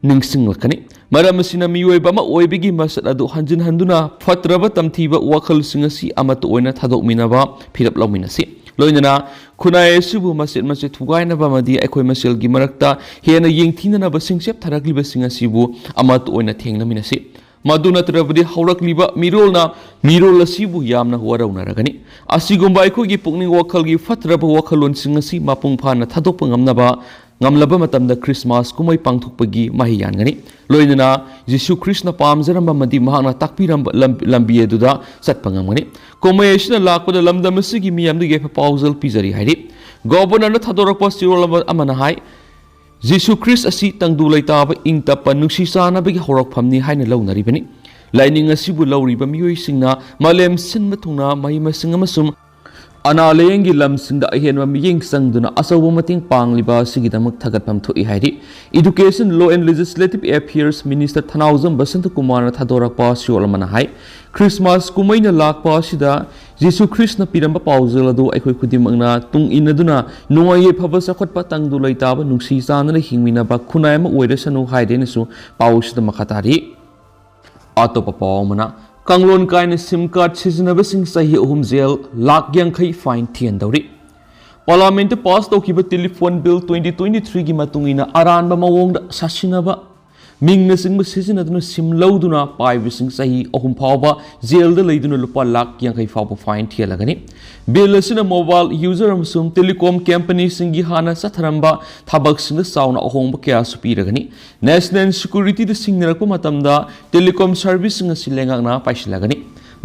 ꯅꯤꯡꯁꯤꯡꯂꯛꯀꯅꯤ꯫ ꯃꯔꯝ ꯑꯁꯤꯅ ꯃꯤꯑꯣꯏꯕ ꯑꯃ ꯑꯣꯏꯕꯒꯤ ꯃꯁꯛ ꯑꯗꯨ ꯍꯟꯖꯤꯟ ꯍꯟꯗꯨꯅ ꯐꯠꯇ꯭ꯔꯕ ꯇꯝꯊꯤꯕ ꯋꯥꯈꯜꯁꯤꯡ ꯑꯁꯤ ꯑꯃꯠꯇ ꯑꯣꯏꯅ ꯊꯥꯗꯣꯛꯃꯤꯟꯅꯕ ꯐꯤꯔꯞ ꯂꯧꯃꯤꯟꯅꯁꯤ꯫ ꯂꯣꯏꯅꯅ ꯈꯨꯟꯅꯥꯏ ꯑꯁꯤꯕꯨ ꯃꯆꯦꯠ ꯃꯆꯦꯠ ꯊꯨꯒꯥꯏꯅꯕ ꯑꯃꯗꯤ ꯑꯩꯈꯣꯏ ꯃꯁꯦꯜꯒꯤ ꯃꯔꯛꯇ ꯍꯦꯟꯅ ꯌꯦꯡꯊꯤꯅꯅꯕꯁꯤꯡ ꯆꯦꯞꯊꯔꯛꯂꯤꯕꯁꯤꯡ ꯑꯁꯤꯕꯨ ꯑꯃꯠꯇ ꯑꯣꯏꯅ ꯊꯦꯡꯅꯃꯤꯟꯅꯁꯤ꯫ ꯃꯗꯨ ꯅꯠꯇ꯭ꯔꯕꯗꯤ ꯍꯧꯔꯛꯂꯤꯕ ꯃꯤꯔꯣꯜꯅ ꯃꯤꯔꯣꯜ ꯑꯁꯤꯕꯨ ꯌꯥꯝꯅ ꯋꯥꯔꯧꯅꯔꯒꯅꯤ꯫ ꯑꯁꯤꯒꯨꯝꯕ ꯑꯩꯈꯣꯏꯒꯤ ꯄꯨꯛꯅꯤꯡ ꯋꯥꯈꯜꯒꯤ ꯐꯠꯇ꯭ꯔꯕ ꯋꯥꯈꯜꯂꯣꯟꯁꯤꯡ ꯑꯁꯤ ꯃꯄꯨꯡ ꯐꯥꯅ ꯊꯥꯗꯣꯛꯄ ꯉꯝꯅꯕ ꯉꯝꯂꯕ ꯃꯇꯝꯗ ꯈ꯭ꯔꯤꯁꯃꯥꯁ ꯀꯨꯝꯍꯩ ꯄꯥꯡꯊꯣꯛꯄꯒꯤ ꯃꯍꯩ ꯌꯥꯟꯒꯅꯤ꯫ ꯂꯣꯏꯅꯅ ꯖꯤꯁꯨ ꯈ꯭ꯔꯤꯁꯅ ꯄꯥꯝꯖꯔꯝꯕ ꯑꯃꯗꯤ ꯃꯍꯥꯛꯅ ꯇꯥꯛꯄꯤꯔꯝꯕ ꯂꯝ-, ꯂꯝꯕꯤ ꯑꯗꯨꯗ ꯆꯠꯄ ꯉꯝꯒꯅꯤ꯫ ꯀꯨꯝꯍꯩ ꯑꯁꯤꯅ ꯂꯥꯛꯄꯗ ꯂꯝꯗꯝ ꯑꯁꯤꯒꯤ ꯃꯤꯌꯥꯝꯗ ꯌꯥꯏꯐ ꯄꯥꯎꯖꯦꯜ ꯄꯤꯖꯔꯤ ꯍꯥꯏꯔꯤ꯫ ꯒꯣꯕꯔꯅꯔꯅ ꯊꯥꯗꯣꯔꯛꯄ ꯆꯦꯔꯣꯜ ꯑꯃ-, ꯑꯃꯅ ꯍꯥꯏ, ꯖꯤꯁꯨ ꯈ꯭ꯔꯤꯁ ꯑꯁꯤ ꯇꯪꯗꯨ ꯂꯩꯇꯥꯕ, ꯏꯪ ꯇꯞꯄ, ꯅꯨꯡꯁꯤ ꯆꯥꯟꯅꯕꯒꯤ ꯍꯧꯔꯛꯐꯝꯅꯤ ꯍꯥꯏꯅ ꯂꯧꯅꯔꯤꯕꯅꯤ꯫ ꯂꯥꯏꯅꯤꯡ ꯑꯁꯤꯕꯨ ꯂꯧꯔꯤꯕ ꯃꯤꯑꯣꯏꯁꯤꯡꯅ ꯃꯥꯂꯦꯝ ꯁꯤꯟꯕ ꯊꯨꯡꯅ ꯃꯍꯩ ꯃꯁꯤꯡ ꯑꯃꯁꯨꯡ ꯑꯅꯥ ꯂꯥꯌꯦꯡꯒꯤ ꯂꯝꯁꯤꯡꯗ ꯑꯍꯦꯟꯕ ꯃꯤꯠꯌꯦꯡ ꯆꯪꯗꯨꯅ ꯑꯆꯧꯕ ꯃꯇꯦꯡ ꯄꯥꯡꯂꯤꯕ ꯑꯁꯤꯒꯤꯗꯃꯛ ꯊꯥꯒꯠꯐꯝ ꯊꯣꯛꯏ ꯍꯥꯏꯔꯤ꯫ Education, Law and Legislative Affairs Minister ꯊꯅꯥꯎꯖꯝ Basanta ꯀꯨꯃꯥꯔꯅ ꯊꯥꯗꯣꯔꯛꯄ ꯆꯦꯔꯣꯜ ꯑꯃꯅ ꯍꯥꯏ, ꯈ꯭ꯔꯤꯁꯃꯥꯁ ꯀꯨꯝꯍꯩꯅ ꯂꯥꯛꯄ ꯑꯁꯤꯗ ꯖꯤꯁꯨ ꯈ꯭ꯔꯤꯁꯅ ꯄꯤꯔꯝꯕ ꯄꯥꯎꯖꯦꯜ ꯑꯗꯨ ꯑꯩꯈꯣꯏ ꯈꯨꯗꯤꯡꯃꯛꯅ ꯇꯨꯡ ꯏꯟꯅꯗꯨꯅ ꯅꯨꯡꯉꯥꯏ ꯌꯥꯏꯐꯕ ꯆꯥꯎꯈꯠꯄ ꯇꯪꯗꯨ ꯂꯩꯇꯥꯕ ꯅꯨꯡꯁꯤ ꯆꯥꯟꯅꯅ ꯍꯤꯡꯃꯤꯟꯅꯕ ꯈꯨꯟꯅꯥꯏ ꯑꯃ ꯑꯣꯏꯔꯁꯅꯨ ꯍꯥꯏꯗꯦꯅꯁꯨ ꯄꯥꯎ ꯑꯁꯤꯗ ꯃꯈꯥ ꯇꯥꯔꯤ꯫ ꯑꯇꯣꯞꯄ ꯄꯥꯎ ꯑꯃꯅ, ꯀꯥꯡꯂꯣꯟ ꯀꯥꯏꯅ SIM card ꯁꯤꯖꯤꯟꯅꯕꯁꯤꯡ ꯆꯍꯤ ꯑꯍꯨꯝ ꯖꯦꯜ, ꯂꯥꯈ ꯌꯥꯡꯈꯩ fine ꯊꯤꯍꯟꯗꯧꯔꯤ꯫ ꯄꯥꯔꯂꯥꯃꯦꯟꯠꯇ ꯄꯥꯁ ꯇꯧꯈꯤꯕ Telephone Bill twenty twenty-threeꯒꯤ ꯃꯇꯨꯡ ꯏꯟꯅ ꯑꯔꯥꯟꯕ ꯃꯑꯣꯡꯗ ꯁꯥꯁꯤꯟꯅꯕ, ꯃꯤꯡꯅꯆꯤꯡꯕ ꯁꯤꯖꯤꯟꯅꯗꯨꯅ SIM ꯂꯧꯗꯨꯅ ꯄꯥꯏꯕꯁꯤꯡ ꯆꯍꯤ ꯑꯍꯨꯝ ꯐꯥꯎꯕ ꯖꯦꯜꯗ ꯂꯩꯗꯨꯅ ꯂꯨꯄꯥ ꯂꯥꯈ ꯌꯥꯡꯈꯩ ꯐꯥꯎꯕ fine ꯊꯤꯍꯜꯂꯒꯅꯤ꯫ Bill ꯑꯁꯤꯅ mobile user ꯑꯃꯁꯨꯡ telecom companyꯁꯤꯡꯒꯤ ꯍꯥꯟꯅ ꯆꯠꯊꯔꯝꯕ ꯊꯕꯛꯁꯤꯡꯗ ꯆꯥꯎꯅ ꯑꯍꯣꯡꯕ ꯀꯌꯥꯁꯨ ꯄꯤꯔꯒꯅꯤ꯫ National securityꯗ ꯁꯤꯡꯅꯔꯛꯄ ꯃꯇꯝꯗ telecom serviceꯁꯤꯡ ꯑꯁꯤ ꯂꯩꯉꯥꯛꯅ ꯄꯥꯏꯁꯤꯜꯂꯒꯅꯤ꯫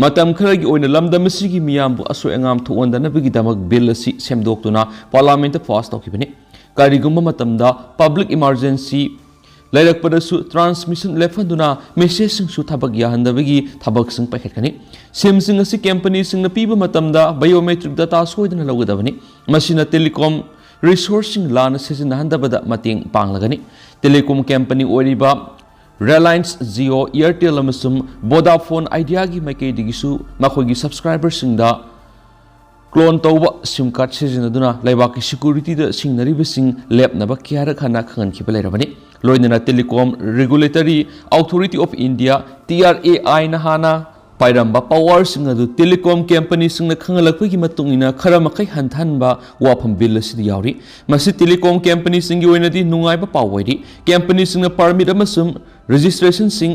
ꯃꯇꯝ ꯈꯔꯒꯤ ꯑꯣꯏꯅ ꯂꯝꯗꯝ ꯑꯁꯤꯒꯤ ꯃꯤꯌꯥꯝꯕꯨ ꯑꯁꯣꯏ ꯑꯉꯥꯝ ꯊꯣꯛꯍꯟꯗꯅꯕꯒꯤꯗꯃꯛ bill ꯑꯁꯤ ꯁꯦꯝꯗꯣꯛꯇꯨꯅ ꯄꯥꯔꯂꯥꯃꯦꯟꯠꯇ ꯄꯥꯁ ꯇꯧꯈꯤꯕꯅꯤ꯫ ꯀꯔꯤꯒꯨꯝꯕ ꯃꯇꯝꯗ public emergency ꯂꯩꯔꯛꯄꯗꯁꯨ transmission ꯂꯦꯞꯍꯟꯗꯨꯅ messageꯁꯤꯡꯁꯨ ꯊꯕꯛ ꯌꯥꯍꯟꯗꯕꯒꯤ ꯊꯕꯛꯁꯤꯡ ꯄꯥꯏꯈꯠꯀꯅꯤ꯫ SIMꯁꯤꯡ ꯑꯁꯤ companyꯁꯤꯡꯅ ꯄꯤꯕ ꯃꯇꯝꯗ biometric data ꯁꯣꯏꯗꯅ ꯂꯧꯒꯗꯕꯅꯤ꯫ ꯃꯁꯤꯅ telecom ꯔꯤꯁꯣꯔꯁꯁꯤꯡ ꯂꯥꯟꯅ ꯁꯤꯖꯤꯟꯅꯍꯟꯗꯕꯗ ꯃꯇꯦꯡ ꯄꯥꯡꯂꯒꯅꯤ꯫ ꯇꯦꯂꯤꯀꯣꯝ ꯀꯝꯄꯅꯤ ꯑꯣꯏꯔꯤꯕ ꯔꯤꯂꯥꯌꯟꯁ ꯖꯤꯑꯣ, ꯏꯌꯥꯔꯇꯦꯜ ꯑꯃꯁꯨꯡ ꯚꯣꯗꯥꯐꯣꯟ ꯑꯥꯏꯗꯤꯌꯥꯒꯤ ꯃꯥꯏꯀꯩꯗꯒꯤꯁꯨ ꯃꯈꯣꯏꯒꯤ ꯁꯕꯁꯀ꯭ꯔꯥꯏꯕꯔꯁꯤꯡꯗ ꯀ꯭ꯂꯣꯟ ꯇꯧꯕ ꯁꯤꯝ ꯀꯥꯔꯗ ꯁꯤꯖꯤꯟꯅꯗꯨꯅ ꯂꯩꯕꯥꯛꯀꯤ ꯁꯦꯀ꯭ꯌꯨꯔꯤꯇꯤꯗ ꯁꯤꯡꯅꯔꯤꯕꯁꯤꯡ ꯂꯦꯞꯅꯕ ꯀꯌꯥꯔꯛ ꯍꯟꯅ ꯈꯪꯍꯟꯈꯤꯕ ꯂꯩꯔꯕꯅꯤ꯫ ꯂꯣꯏꯅꯅ telecom regulatory authority of India, T R A ꯑꯥꯏꯅ ꯍꯥꯟꯅ ꯄꯥꯏꯔꯝꯕ ꯄꯥꯋꯔꯁꯤꯡ ꯑꯗꯨ ꯇꯦꯂꯤꯀꯣꯝ ꯀꯝꯄꯅꯤꯁꯤꯡꯅ ꯈꯪꯍꯜꯂꯛꯄꯒꯤ ꯃꯇꯨꯡ ꯏꯟꯅ ꯈꯔ ꯃꯈꯩ ꯍꯟꯊꯍꯟꯕ ꯋꯥꯐꯝ ꯕꯤꯜ ꯑꯁꯤꯗ ꯌꯥꯎꯔꯤ꯫ ꯃꯁꯤ ꯇꯦꯂꯤꯀꯣꯝ ꯀꯝꯄꯅꯤꯁꯤꯡꯒꯤ ꯑꯣꯏꯅꯗꯤ ꯅꯨꯡꯉꯥꯏꯕ ꯄꯥꯎ ꯑꯣꯏꯔꯤ꯫ ꯀꯝꯄꯅꯤꯁꯤꯡꯅ ꯄꯔꯃꯤꯠ ꯑꯃꯁꯨꯡ ꯔꯦꯖꯤꯁꯇ꯭ꯔꯦꯁꯟꯁꯤꯡ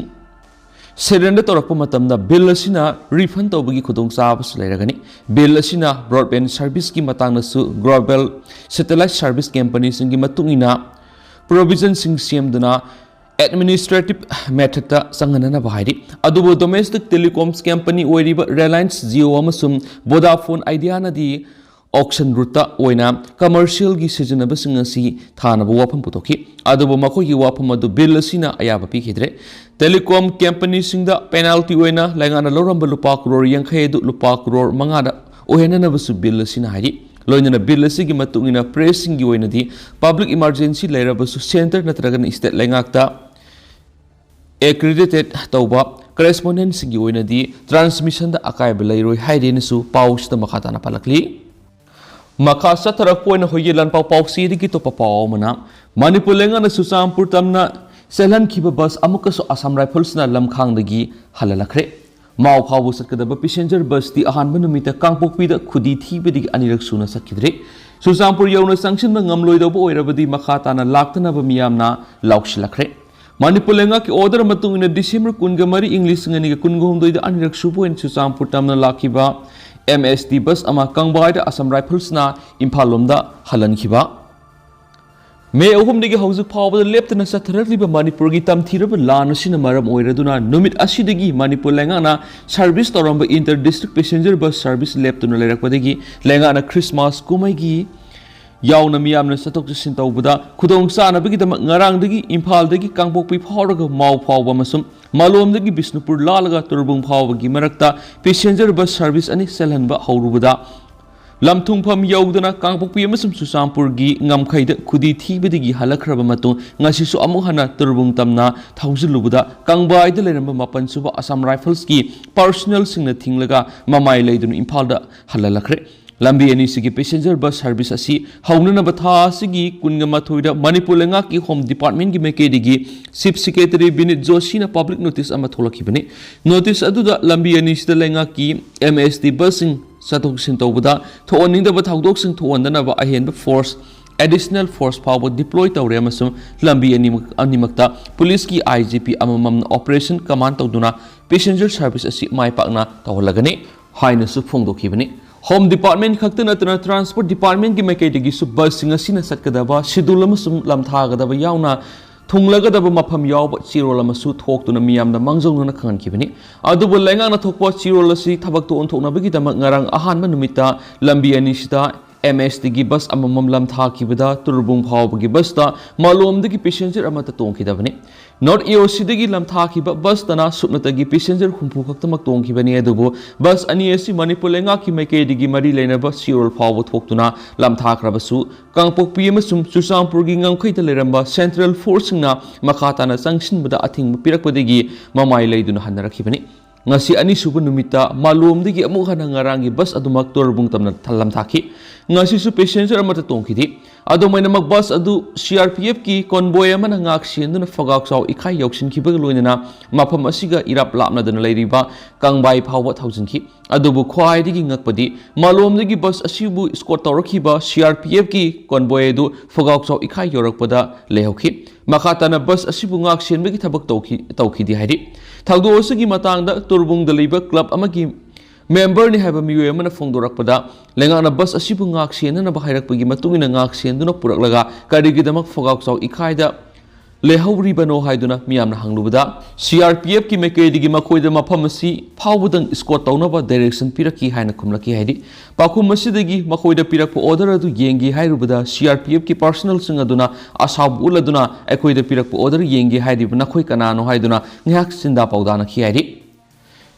ꯁꯔꯦꯟꯗꯔ ꯇꯧꯔꯛꯄ ꯃꯇꯝꯗ ꯕꯤꯜ ꯑꯁꯤꯅ ꯔꯤꯐꯟ ꯇꯧꯕꯒꯤ ꯈꯨꯗꯣꯡꯆꯥꯕꯁꯨ ꯂꯩꯔꯒꯅꯤ꯫ ꯕꯤꯜ ꯑꯁꯤꯅ ꯕ꯭ꯔꯣꯗꯕꯦꯟ ꯁꯔꯚꯤꯁꯀꯤ ꯃꯇꯥꯡꯗꯁꯨ ꯒ꯭ꯂꯣꯕꯦꯜ ꯁꯦꯇꯦꯂꯥꯏꯠ ꯁꯔꯚꯤꯁ ꯀꯝꯄꯅꯤꯁꯤꯡꯒꯤ ꯃꯇꯨꯡ ꯏꯟꯅ ꯄ꯭ꯔꯣꯚꯤꯖꯟꯁꯤꯡ ꯁꯦꯝꯗꯨꯅ ꯑꯦꯗꯃꯤꯅꯤꯁꯇ꯭ꯔꯦꯇꯤꯚ ꯃꯦꯊꯗꯇ ꯆꯪꯍꯟꯅꯅꯕ ꯍꯥꯏꯔꯤ꯫ ꯑꯗꯨꯕꯨ ꯗꯣꯃꯦꯁꯇꯤꯛ ꯇꯦꯂꯤꯀꯣꯝꯁ ꯀꯝꯄꯅꯤ ꯑꯣꯏꯔꯤꯕ ꯔꯤꯂꯥꯌꯟꯁ ꯖꯤꯑꯣ ꯑꯃꯁꯨꯡ ꯚꯣꯗꯥꯐꯣꯟ ꯑꯥꯏꯗꯤꯌꯥꯅꯗꯤ ꯑꯣꯛꯁꯟ ꯔꯨꯠꯇ ꯑꯣꯏꯅ ꯀꯃꯔꯁꯤꯌꯦꯜꯒꯤ ꯁꯤꯖꯤꯟꯅꯕꯁꯤꯡ ꯑꯁꯤ ꯊꯥꯅꯕ ꯋꯥꯐꯝ ꯄꯨꯊꯣꯛꯈꯤ꯫ ꯑꯗꯨꯕꯨ ꯃꯈꯣꯏꯒꯤ ꯋꯥꯐꯝ ꯑꯗꯨ ꯕꯤꯜ ꯑꯁꯤꯅ ꯑꯌꯥꯕ ꯄꯤꯈꯤꯗ꯭ꯔꯦ꯫ ꯇꯦꯂꯤꯀꯣꯝ ꯀꯝꯄꯅꯤꯁꯤꯡꯗ ꯄꯦꯅꯥꯜꯇꯤ ꯑꯣꯏꯅ ꯂꯩꯉꯥꯛꯅ ꯂꯧꯔꯝꯕ ꯂꯨꯄꯥ ꯀ꯭ꯔꯣꯔ ꯌꯥꯡꯈꯩ ꯑꯗꯨ ꯂꯨꯄꯥ ꯀ꯭ꯔꯣꯔ ꯃꯉꯥꯗ ꯑꯣꯏꯍꯟꯅꯅꯕꯁꯨ ꯕꯤꯜ ꯑꯁꯤꯅ ꯍꯥꯏꯔꯤ꯫ ꯂꯣꯏꯅꯅ ꯕꯤꯜ ꯑꯁꯤꯒꯤ ꯃꯇꯨꯡ ꯏꯟꯅ ꯄ꯭ꯔꯦꯁꯁꯤꯡꯒꯤ ꯑꯣꯏꯅꯗꯤ ꯄꯕ꯭ꯂꯤꯛ ꯏꯃꯔꯖꯦꯟꯁꯤ ꯂꯩꯔꯕꯁꯨ ꯁꯦꯟꯇꯔ ꯅꯠꯇ꯭ꯔꯒꯅ ꯁ꯭ꯇꯦꯠ ꯂꯩꯉꯥꯛꯇ ꯑꯦꯀ꯭ꯔꯤꯗꯤꯇꯦꯠ ꯇꯧꯕ ꯀꯔꯦꯁꯄꯣꯟꯗꯦꯟꯁꯤꯡꯒꯤ ꯑꯣꯏꯅꯗꯤ ꯇ꯭ꯔꯥꯟꯁꯃꯤꯁꯟꯗ ꯑꯀꯥꯏꯕ ꯂꯩꯔꯣꯏ ꯍꯥꯏꯔꯦꯅꯁꯨ ꯄꯥꯎꯁꯤꯗ ꯃꯈꯥ ꯇꯥꯅ ꯄꯜꯂꯛꯂꯤ꯫ ꯃꯈꯥ ꯆꯠꯊꯔꯛꯄ ꯑꯣꯏꯅ ꯍꯣꯏꯒꯤ ꯂꯥꯟꯄꯥꯎ ꯄꯥꯎꯆꯦꯗꯒꯤ ꯑꯇꯣꯞꯄ ꯄꯥꯎ ꯑꯃꯅ, ꯃꯅꯤꯄꯨꯔ ꯂꯩꯉꯥꯛꯅ ꯆꯨꯔꯆꯥꯟꯄꯨꯔ ꯇꯝꯅ ꯆꯦꯜꯍꯟꯈꯤꯕ ꯕꯁ ꯑꯃꯨꯛꯀꯁꯨ ꯑꯁꯥꯝ ꯔꯥꯏꯐꯜꯁꯅ ꯂꯝꯈꯥꯡꯗꯒꯤ ꯍꯜꯍꯜꯂꯛꯈ꯭ꯔꯦ꯫ ꯃꯥꯎ ꯐꯥꯎꯕ ꯆꯠꯀꯗꯕ ꯄꯦꯁꯦꯟꯖꯔ ꯕꯁꯇꯤ ꯑꯍꯥꯟꯕ ꯅꯨꯃꯤꯠꯇ ꯀꯥꯡꯄꯣꯛꯄꯤꯗ ꯈꯨꯗꯤ ꯊꯤꯕꯗꯒꯤ ꯑꯅꯤꯔꯛ ꯁꯨꯅ ꯆꯠꯈꯤꯗ꯭ꯔꯦ꯫ ꯆꯨꯔꯆꯥꯟꯄꯨꯔ ꯌꯧꯅ ꯆꯪꯁꯤꯟꯕ ꯉꯝꯂꯣꯏꯗꯧꯕ ꯑꯣꯏꯔꯕꯗꯤ ꯃꯈꯥ ꯇꯥꯅ ꯂꯥꯛꯇꯅꯕ ꯃꯤꯌꯥꯝꯅ ꯂꯥꯎꯁꯤꯜꯂꯛꯈ꯭ꯔꯦ꯫ ꯃꯅꯤꯄꯨꯔ ꯂꯩꯉꯥꯛꯀꯤ ꯑꯣꯔꯗꯔ ꯃꯇꯨꯡ ꯏꯟꯅ ꯗꯤꯁꯦꯝꯕꯔ ꯀꯨꯟꯒ ꯃꯔꯤ, ꯏꯪ ꯂꯤꯁꯤꯡ ꯑꯅꯤꯒ ꯀꯨꯟꯒ ꯍꯨꯝꯗꯣꯏꯗ ꯑꯅꯤꯔꯛ ꯁꯨꯕ ꯑꯣꯏꯅ ꯆꯨꯔꯆꯥꯟꯄꯨꯔ ꯇꯝꯅ ꯂꯥꯛꯈꯤꯕ ꯑꯦꯝ ꯑꯦꯁ ꯇꯤ ꯕꯁ ꯑꯃ ꯀꯪꯕꯥꯏꯗ ꯑꯁꯥꯝ ꯔꯥꯏꯐꯜꯁꯅ ꯏꯝꯐꯥꯜ ꯂꯣꯝꯗ ꯍꯜꯍꯟꯈꯤꯕ꯫ ꯃꯦ ꯑꯍꯨꯝꯗꯒꯤ ꯍꯧꯖꯤꯛ ꯐꯥꯎꯕꯗ ꯂꯦꯞꯇꯅ ꯆꯠꯊꯔꯛꯂꯤꯕ ꯃꯅꯤꯄꯨꯔꯒꯤ ꯇꯝꯊꯤꯔꯕ ꯂꯥꯟ ꯑꯁꯤꯅ ꯃꯔꯝ ꯑꯣꯏꯔꯗꯨꯅ ꯅꯨꯃꯤꯠ ꯑꯁꯤꯗꯒꯤ ꯃꯅꯤꯄꯨꯔ ꯂꯩꯉꯥꯛꯅ ꯁꯔꯚꯤꯁ ꯇꯧꯔꯝꯕ inter district passenger bus service ꯂꯦꯞꯇꯨꯅ ꯂꯩꯔꯛꯄꯗꯒꯤ ꯂꯩꯉꯥꯛꯅ ꯈ꯭ꯔꯤꯁꯃꯥꯁ ꯀꯨꯝꯍꯩꯒꯤ ꯌꯥꯎꯅ ꯃꯤꯌꯥꯝꯅ ꯆꯠꯊꯣꯛ ꯆꯠꯁꯤꯟ ꯇꯧꯕꯗ ꯈꯨꯗꯣꯡ ꯆꯥꯅꯕꯒꯤꯗꯃꯛ ꯉꯔꯥꯡꯗꯒꯤ ꯏꯝꯐꯥꯜꯗꯒꯤ ꯀꯥꯡꯄꯣꯛꯄꯤ ꯐꯥꯎꯔꯒ ꯃꯥꯎ ꯐꯥꯎꯕ ꯑꯃꯁꯨꯡ ꯃꯥꯂꯣꯝꯗꯒꯤ ꯕꯤꯁꯅꯨꯄꯨꯔ ꯂꯥꯜꯂꯒ ꯇꯣꯔꯕꯨꯡ ꯐꯥꯎꯕꯒꯤ ꯃꯔꯛꯇ ꯄꯦꯁꯦꯟꯖꯔ ꯕꯁ ꯁꯔꯚꯤꯁ ꯑꯅꯤ ꯆꯦꯜꯍꯟꯕ ꯍꯧꯔꯨꯕꯗ ꯂꯝꯊꯨꯡꯐꯝ ꯌꯧꯗꯅ ꯀꯥꯡꯄꯣꯛꯄꯤ ꯑꯃꯁꯨꯡ ꯆꯨꯔꯆꯥꯟꯄꯨꯔꯒꯤ ꯉꯝꯈꯩꯗ ꯈꯨꯗꯤ ꯊꯤꯕꯗꯒꯤ ꯍꯜꯂꯛꯈ꯭ꯔꯕ ꯃꯇꯨꯡ, ꯉꯁꯤꯁꯨ ꯑꯃꯨꯛ ꯍꯟꯅ ꯇꯨꯔꯕꯨꯡ ꯇꯝꯅ ꯊꯧꯖꯤꯜꯂꯨꯕꯗ, ꯀꯪꯕꯥꯏꯗ ꯂꯩꯔꯝꯕ ꯃꯥꯄꯟ ꯁꯨꯕ ꯑꯁꯥꯝ ꯔꯥꯏꯐꯜꯁꯀꯤ ꯄꯥꯔꯁꯣꯅꯦꯜꯁꯤꯡꯅ ꯊꯤꯡꯂꯒ ꯃꯃꯥꯏ ꯂꯩꯗꯨꯅ ꯏꯝꯐꯥꯜꯗ ꯍꯜꯍꯜꯂꯛꯈ꯭ꯔꯦ꯫ ꯂꯝꯕꯤ ꯑꯅꯤꯁꯤꯒꯤ ꯄꯦꯁꯦꯟꯖꯔ ꯕꯁ ꯁꯔꯚꯤꯁ ꯑꯁꯤ ꯍꯧꯅꯅꯕ ꯊꯥ ꯑꯁꯤꯒꯤ ꯀꯨꯟꯒ ꯃꯥꯊꯣꯏꯗ ꯃꯅꯤꯄꯨꯔ ꯂꯩꯉꯥꯛꯀꯤ ꯍꯣꯝ ꯗꯤꯄꯥꯔꯠꯃꯦꯟꯒꯤ ꯃꯥꯏꯀꯩꯗꯒꯤ ꯆꯤꯐ ꯁꯦꯀ꯭ꯔꯦꯇꯔꯤ ꯕꯤꯅꯤꯠ ꯖꯣꯁꯤꯅ ꯄꯕ꯭ꯂꯤꯛ ꯅꯣꯇꯤꯁ ꯑꯃ ꯊꯣꯛꯂꯛꯈꯤꯕꯅꯤ꯫ ꯅꯣꯇꯤꯁ ꯑꯗꯨꯗ ꯂꯝꯕꯤ ꯑꯅꯤꯁꯤꯗ ꯂꯩꯉꯥꯛꯀꯤ ꯑꯦꯝ ꯑꯦꯁ ꯇꯤ ꯕꯁꯁꯤꯡ ꯆꯠꯊꯣꯛ ꯆꯠꯁꯤꯟ ꯇꯧꯕꯗ ꯊꯣꯛꯍꯟꯅꯤꯡꯗꯕ ꯊꯧꯗꯣꯛꯁꯤꯡ ꯊꯣꯛꯍꯟꯗꯅꯕ ꯑꯍꯦꯟꯕ ꯐꯣꯔꯁ, ꯑꯦꯗꯤꯁꯅꯦꯜ ꯐꯣꯔꯁ ꯐꯥꯎꯕ ꯗꯤꯄ꯭ꯂꯣꯏ ꯇꯧꯔꯦ ꯑꯃꯁꯨꯡ ꯂꯝꯕꯤ ꯑꯅꯤꯃꯛ, ꯑꯅꯤꯃꯛꯇ ꯄꯨꯂꯤꯁꯀꯤ ꯑꯥꯏ ꯖꯤ ꯄꯤ ꯑꯃꯃꯝꯅ ꯑꯣꯄꯔꯦꯁꯟ ꯀꯃꯥꯟ ꯇꯧꯗꯨꯅ ꯄꯦꯁꯦꯟꯖꯔ ꯁꯔꯚꯤꯁ ꯑꯁꯤ ꯃꯥꯏ ꯄꯥꯛꯅ ꯇꯧꯍꯜꯂꯒꯅꯤ ꯍꯥꯏꯅꯁꯨ ꯐꯣꯡꯗꯣꯛꯈꯤꯕꯅꯤ꯫ ꯍꯣꯝ ꯗꯤꯄꯥꯔꯠꯃꯦꯟ ꯈꯛꯇ ꯅꯠꯇꯅ ꯇ꯭ꯔꯥꯟꯁꯄꯣꯔꯠ ꯗꯤꯄꯥꯔꯠꯃꯦꯟꯒꯤ ꯃꯥꯏꯀꯩꯗꯒꯤꯁꯨ ꯕꯁꯁꯤꯡ ꯑꯁꯤꯅ ꯆꯠꯀꯗꯕ ꯁꯦꯗꯨꯜ ꯑꯃꯁꯨꯡ ꯂꯝꯊꯥꯒꯗꯕ ꯌꯥꯎꯅ ꯊꯨꯡꯂꯒꯗꯕ ꯃꯐꯝ ꯌꯥꯎꯕ ꯆꯦꯔꯣꯜ ꯑꯃꯁꯨ ꯊꯣꯛꯇꯨꯅ ꯃꯤꯌꯥꯝꯗ ꯃꯥꯡꯖꯧꯅꯅ ꯈꯪꯍꯟꯈꯤꯕꯅꯤ꯫ ꯑꯗꯨꯕꯨ ꯂꯩꯉꯥꯛꯅ ꯊꯣꯛꯄ ꯆꯦꯔꯣꯜ ꯑꯁꯤ ꯊꯕꯛꯇ ꯑꯣꯟꯊꯣꯛꯅꯕꯒꯤꯗꯃꯛ ꯉꯔꯥꯡ ꯑꯍꯥꯟꯕ ꯅꯨꯃꯤꯠꯇ ꯂꯝꯕꯤ ꯑꯅꯤꯁꯤꯗ ꯑꯦꯝ ꯑꯦꯁ ꯇꯤꯒꯤ ꯕꯁ ꯑꯃꯃꯝ ꯂꯝꯊꯥꯈꯤꯕꯗ ꯇꯨꯔꯕꯨꯡ ꯐꯥꯎꯕꯒꯤ ꯕꯁꯇ ꯃꯥꯂꯣꯝꯗꯒꯤ ꯄꯦꯁꯦꯟꯖꯔ ꯑꯃꯠꯇ ꯇꯣꯡꯈꯤꯗꯕꯅꯤ꯫ ꯅꯣꯔꯠ ꯑꯦ ꯑꯣ ꯁꯤꯗꯒꯤ ꯂꯝꯊꯥꯈꯤꯕ ꯕꯁꯇꯅ ꯁꯨꯞꯅꯇꯒꯤ ꯄꯦꯁꯦꯟꯖꯔ ꯍꯨꯝꯐꯨ ꯈꯛꯇꯃꯛ ꯇꯣꯡꯈꯤꯕꯅꯤ꯫ ꯑꯗꯨꯕꯨ ꯕꯁ ꯑꯅꯤ ꯑꯁꯤ ꯃꯅꯤꯄꯨꯔ ꯂꯩꯉꯥꯛꯀꯤ ꯃꯥꯏꯀꯩꯗꯒꯤ ꯃꯔꯤ ꯂꯩꯅꯕ ꯆꯦꯔꯣꯜ ꯐꯥꯎꯕ ꯊꯣꯛꯇꯨꯅ ꯂꯝꯊꯥꯈ꯭ꯔꯕꯁꯨ, ꯀꯥꯡꯄꯣꯛꯄꯤ ꯑꯃꯁꯨꯡ ꯆꯨꯔꯆꯥꯟꯄꯨꯔꯒꯤ ꯉꯝꯈꯩꯗ ꯂꯩꯔꯝꯕ ꯁꯦꯟꯇ꯭ꯔꯦꯜ ꯐꯣꯔꯁꯁꯤꯡꯅ ꯃꯈꯥ ꯇꯥꯅ ꯆꯪꯁꯤꯟꯕꯗ ꯑꯊꯤꯡꯕ ꯄꯤꯔꯛꯄꯗꯒꯤ ꯃꯃꯥꯏ ꯂꯩꯗꯨꯅ ꯍꯟꯅꯔꯛꯈꯤꯕꯅꯤ꯫ ꯉꯁꯤ ꯑꯅꯤꯁꯨꯕ ꯅꯨꯃꯤꯠꯇ ꯃꯥꯂꯣꯝꯗꯒꯤ ꯑꯃꯨꯛ ꯍꯟꯅ ꯉꯔꯥꯡꯒꯤ ꯕꯁ ꯑꯗꯨꯃꯛ ꯇꯣꯔꯕꯨꯡ ꯇꯝꯅ ꯊꯜ-, ꯂꯝꯊꯥꯈꯤ꯫ ꯉꯁꯤꯁꯨ ꯄꯦꯁꯦꯟꯖꯔ ꯑꯃꯠꯇ ꯇꯣꯡꯈꯤꯗꯦ꯫ ꯑꯗꯨꯃꯥꯏꯅꯃꯛ ꯕꯁ ꯑꯗꯨ ꯁꯤ ꯑꯥꯔ ꯄꯤ ꯑꯦꯐꯀꯤ ꯀꯣꯟꯕꯣꯏ ꯑꯃꯅ ꯉꯥꯛ ꯁꯦꯟꯗꯨꯅ ꯐꯒꯥꯎꯆꯥꯎ ꯏꯈꯥꯏ ꯌꯧꯁꯤꯟꯈꯤꯕꯒ ꯂꯣꯏꯅꯅ ꯃꯐꯝ ꯑꯁꯤꯒ ꯏꯔꯥꯞ ꯂꯥꯞꯅꯗꯅ ꯂꯩꯔꯤꯕ ꯀꯪꯕꯥꯏ ꯐꯥꯎꯕ ꯊꯧꯖꯤꯟꯈꯤ꯫ ꯑꯗꯨꯕꯨ ꯈ꯭ꯋꯥꯏꯗꯒꯤ ꯉꯛꯄꯗꯤ ꯃꯥꯂꯣꯝꯗꯒꯤ ꯕꯁ ꯑꯁꯤꯕꯨ ꯏꯁꯀꯣꯔꯠ ꯇꯧꯔꯛꯈꯤꯕ ꯁꯤ ꯑꯥꯔ ꯄꯤ ꯑꯦꯐꯀꯤ ꯀꯣꯟꯕꯣꯏ ꯑꯗꯨ ꯐꯒꯥꯎꯆꯥꯎ ꯏꯈꯥꯏ ꯌꯧꯔꯛꯄꯗ ꯂꯩꯍꯧꯈꯤ꯫ ꯃꯈꯥ ꯇꯥꯅ ꯕꯁ ꯑꯁꯤꯕꯨ ꯉꯥꯛ ꯁꯦꯟꯕꯒꯤ ꯊꯕꯛ ꯇꯧꯈꯤ-, ꯇꯧꯈꯤꯗꯦ ꯍꯥꯏꯔꯤ꯫ ꯊꯧꯗꯣꯛ ꯑꯁꯤꯒꯤ ꯃꯇꯥꯡꯗ ꯇꯨꯔꯕꯨꯡꯗ ꯂꯩꯕ ꯀ꯭ꯂꯕ ꯑꯃꯒꯤ ꯃꯦꯝꯕꯔꯅꯤ ꯍꯥꯏꯕ ꯃꯤꯑꯣꯏ ꯑꯃꯅ ꯐꯣꯡꯗꯣꯔꯛꯄꯗ, ꯂꯩꯉꯥꯛꯅ ꯕꯁ ꯑꯁꯤꯕꯨ ꯉꯥꯛ ꯁꯦꯟꯅꯅꯕ ꯍꯥꯏꯔꯛꯄꯒꯤ ꯃꯇꯨꯡ ꯏꯟꯅ ꯉꯥꯛ ꯁꯦꯟꯗꯨꯅ ꯄꯨꯔꯛꯂꯒ ꯀꯔꯤꯒꯤꯗꯃꯛ ꯐꯒꯥꯎꯆꯥꯎ ꯏꯈꯥꯏꯗ ꯂꯩꯍꯧꯔꯤꯕꯅꯣ ꯍꯥꯏꯗꯨꯅ ꯃꯤꯌꯥꯝꯅ ꯍꯪꯂꯨꯕꯗ, ꯁꯤ ꯑꯥꯔ ꯄꯤ ꯑꯦꯐꯀꯤ ꯃꯥꯏꯀꯩꯗꯒꯤ ꯃꯈꯣꯏꯗ ꯃꯐꯝ ꯑꯁꯤ ꯐꯥꯎꯕꯗꯪ ꯏꯁꯀꯣꯔꯠ ꯇꯧꯅꯕ ꯗꯥꯏꯔꯦꯛꯁꯟ ꯄꯤꯔꯛꯈꯤ ꯍꯥꯏꯅ ꯈꯨꯝꯂꯛꯈꯤ ꯍꯥꯏꯔꯤ꯫ ꯄꯥꯎꯈꯨꯝ ꯑꯁꯤꯗꯒꯤ ꯃꯈꯣꯏꯗ ꯄꯤꯔꯛꯄ ꯑꯣꯔꯗꯔ ꯑꯗꯨ ꯌꯦꯡꯒꯦ ꯍꯥꯏꯔꯨꯕꯗ, ꯁꯤ ꯑꯥꯔ ꯄꯤ ꯑꯦꯐꯀꯤ ꯄꯥꯔꯁꯣꯅꯦꯜꯁꯤꯡ ꯑꯗꯨꯅ ꯑꯁꯥꯎꯕ ꯎꯠꯂꯗꯨꯅ, "ꯑꯩꯈꯣꯏꯗ ꯄꯤꯔꯛꯄ ꯑꯣꯔꯗꯔ ꯌꯦꯡꯒꯦ ꯍꯥꯏꯔꯤꯕ ꯅꯈꯣꯏ ꯀꯅꯥꯅꯣ?" ꯍꯥꯏꯗꯨꯅ ꯉꯥꯏꯍꯥꯛ ꯆꯤꯟꯗꯥ ꯄꯥꯎꯗꯥꯅꯈꯤ ꯍꯥꯏꯔꯤ꯫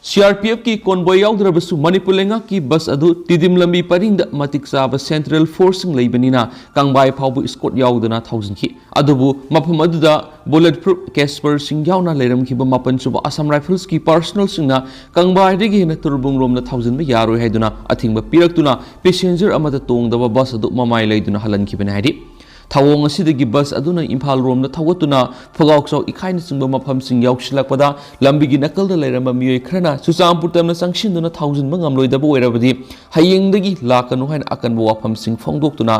ꯁꯤ ꯑꯥꯔ ꯄꯤ ꯑꯦꯐꯀꯤ ꯀꯣꯟꯕꯣꯏ ꯌꯥꯎꯗ꯭ꯔꯕꯁꯨ ꯃꯅꯤꯄꯨꯔ ꯂꯩꯉꯥꯛꯀꯤ ꯕꯁ ꯑꯗꯨ ꯇꯤꯗꯤꯝ ꯂꯝꯕꯤ ꯄꯔꯤꯡꯗ ꯃꯇꯤꯛ ꯆꯥꯕ ꯁꯦꯟꯇ꯭ꯔꯦꯜ ꯐꯣꯔꯁꯁꯤꯡ ꯂꯩꯕꯅꯤꯅ ꯀꯪꯕꯥꯏ ꯐꯥꯎꯕ ꯏꯁꯀꯣꯔꯠ ꯌꯥꯎꯗꯅ ꯊꯧꯖꯤꯟꯈꯤ꯫ ꯑꯗꯨꯕꯨ ꯃꯐꯝ ꯑꯗꯨꯗ ꯕꯨꯂꯦꯠ ꯄ꯭ꯔꯨꯐ ꯀꯦꯁꯄꯔꯁꯤꯡ ꯌꯥꯎꯅ ꯂꯩꯔꯝꯈꯤꯕ ꯃꯥꯄꯟ ꯁꯨꯕ ꯑꯁꯥꯝ ꯔꯥꯏꯐꯜꯁꯀꯤ ꯄꯥꯔꯁꯣꯅꯦꯜꯁꯤꯡꯅ ꯀꯪꯕꯥꯏꯗꯒꯤ ꯍꯦꯟꯅ ꯇꯨꯔꯕꯨꯡꯂꯣꯝꯗ ꯊꯧꯖꯤꯟꯕ ꯌꯥꯔꯣꯏ ꯍꯥꯏꯗꯨꯅ ꯑꯊꯤꯡꯕ ꯄꯤꯔꯛꯇꯨꯅ ꯄꯦꯁꯦꯟꯖꯔ ꯑꯃꯠꯇ ꯇꯣꯡꯗꯕ ꯕꯁ ꯑꯗꯨ ꯃꯃꯥꯏ ꯂꯩꯗꯨꯅ ꯍꯜꯍꯟꯈꯤꯕꯅꯤ ꯍꯥꯏꯔꯤ꯫ ꯊꯧꯑꯣꯡ ꯑꯁꯤꯗꯒꯤ ꯕꯁ ꯑꯗꯨꯅ ꯏꯝꯐꯥꯜ ꯔꯣꯝꯗ ꯊꯧꯒꯠꯇꯨꯅ ꯐꯒꯥꯎꯆꯥꯎ ꯏꯈꯥꯏꯅꯆꯤꯡꯕ ꯃꯐꯝꯁꯤꯡ ꯌꯧꯁꯤꯜꯂꯛꯄꯗ ꯂꯝꯕꯤꯒꯤ ꯅꯥꯀꯜꯗ ꯂꯩꯔꯝꯕ ꯃꯤꯑꯣꯏ ꯈꯔꯅ ꯆꯨꯔꯆꯥꯟꯄꯨꯔ ꯇꯝꯅ ꯆꯪꯁꯤꯟꯗꯨꯅ ꯊꯧꯖꯤꯟꯕ ꯉꯝꯂꯣꯏꯗꯕ ꯑꯣꯏꯔꯕꯗꯤ ꯍꯌꯦꯡꯗꯒꯤ ꯂꯥꯛꯀꯅꯨ ꯍꯥꯏꯅ ꯑꯀꯟꯕ ꯋꯥꯐꯝꯁꯤꯡ ꯐꯣꯡꯗꯣꯛꯇꯨꯅ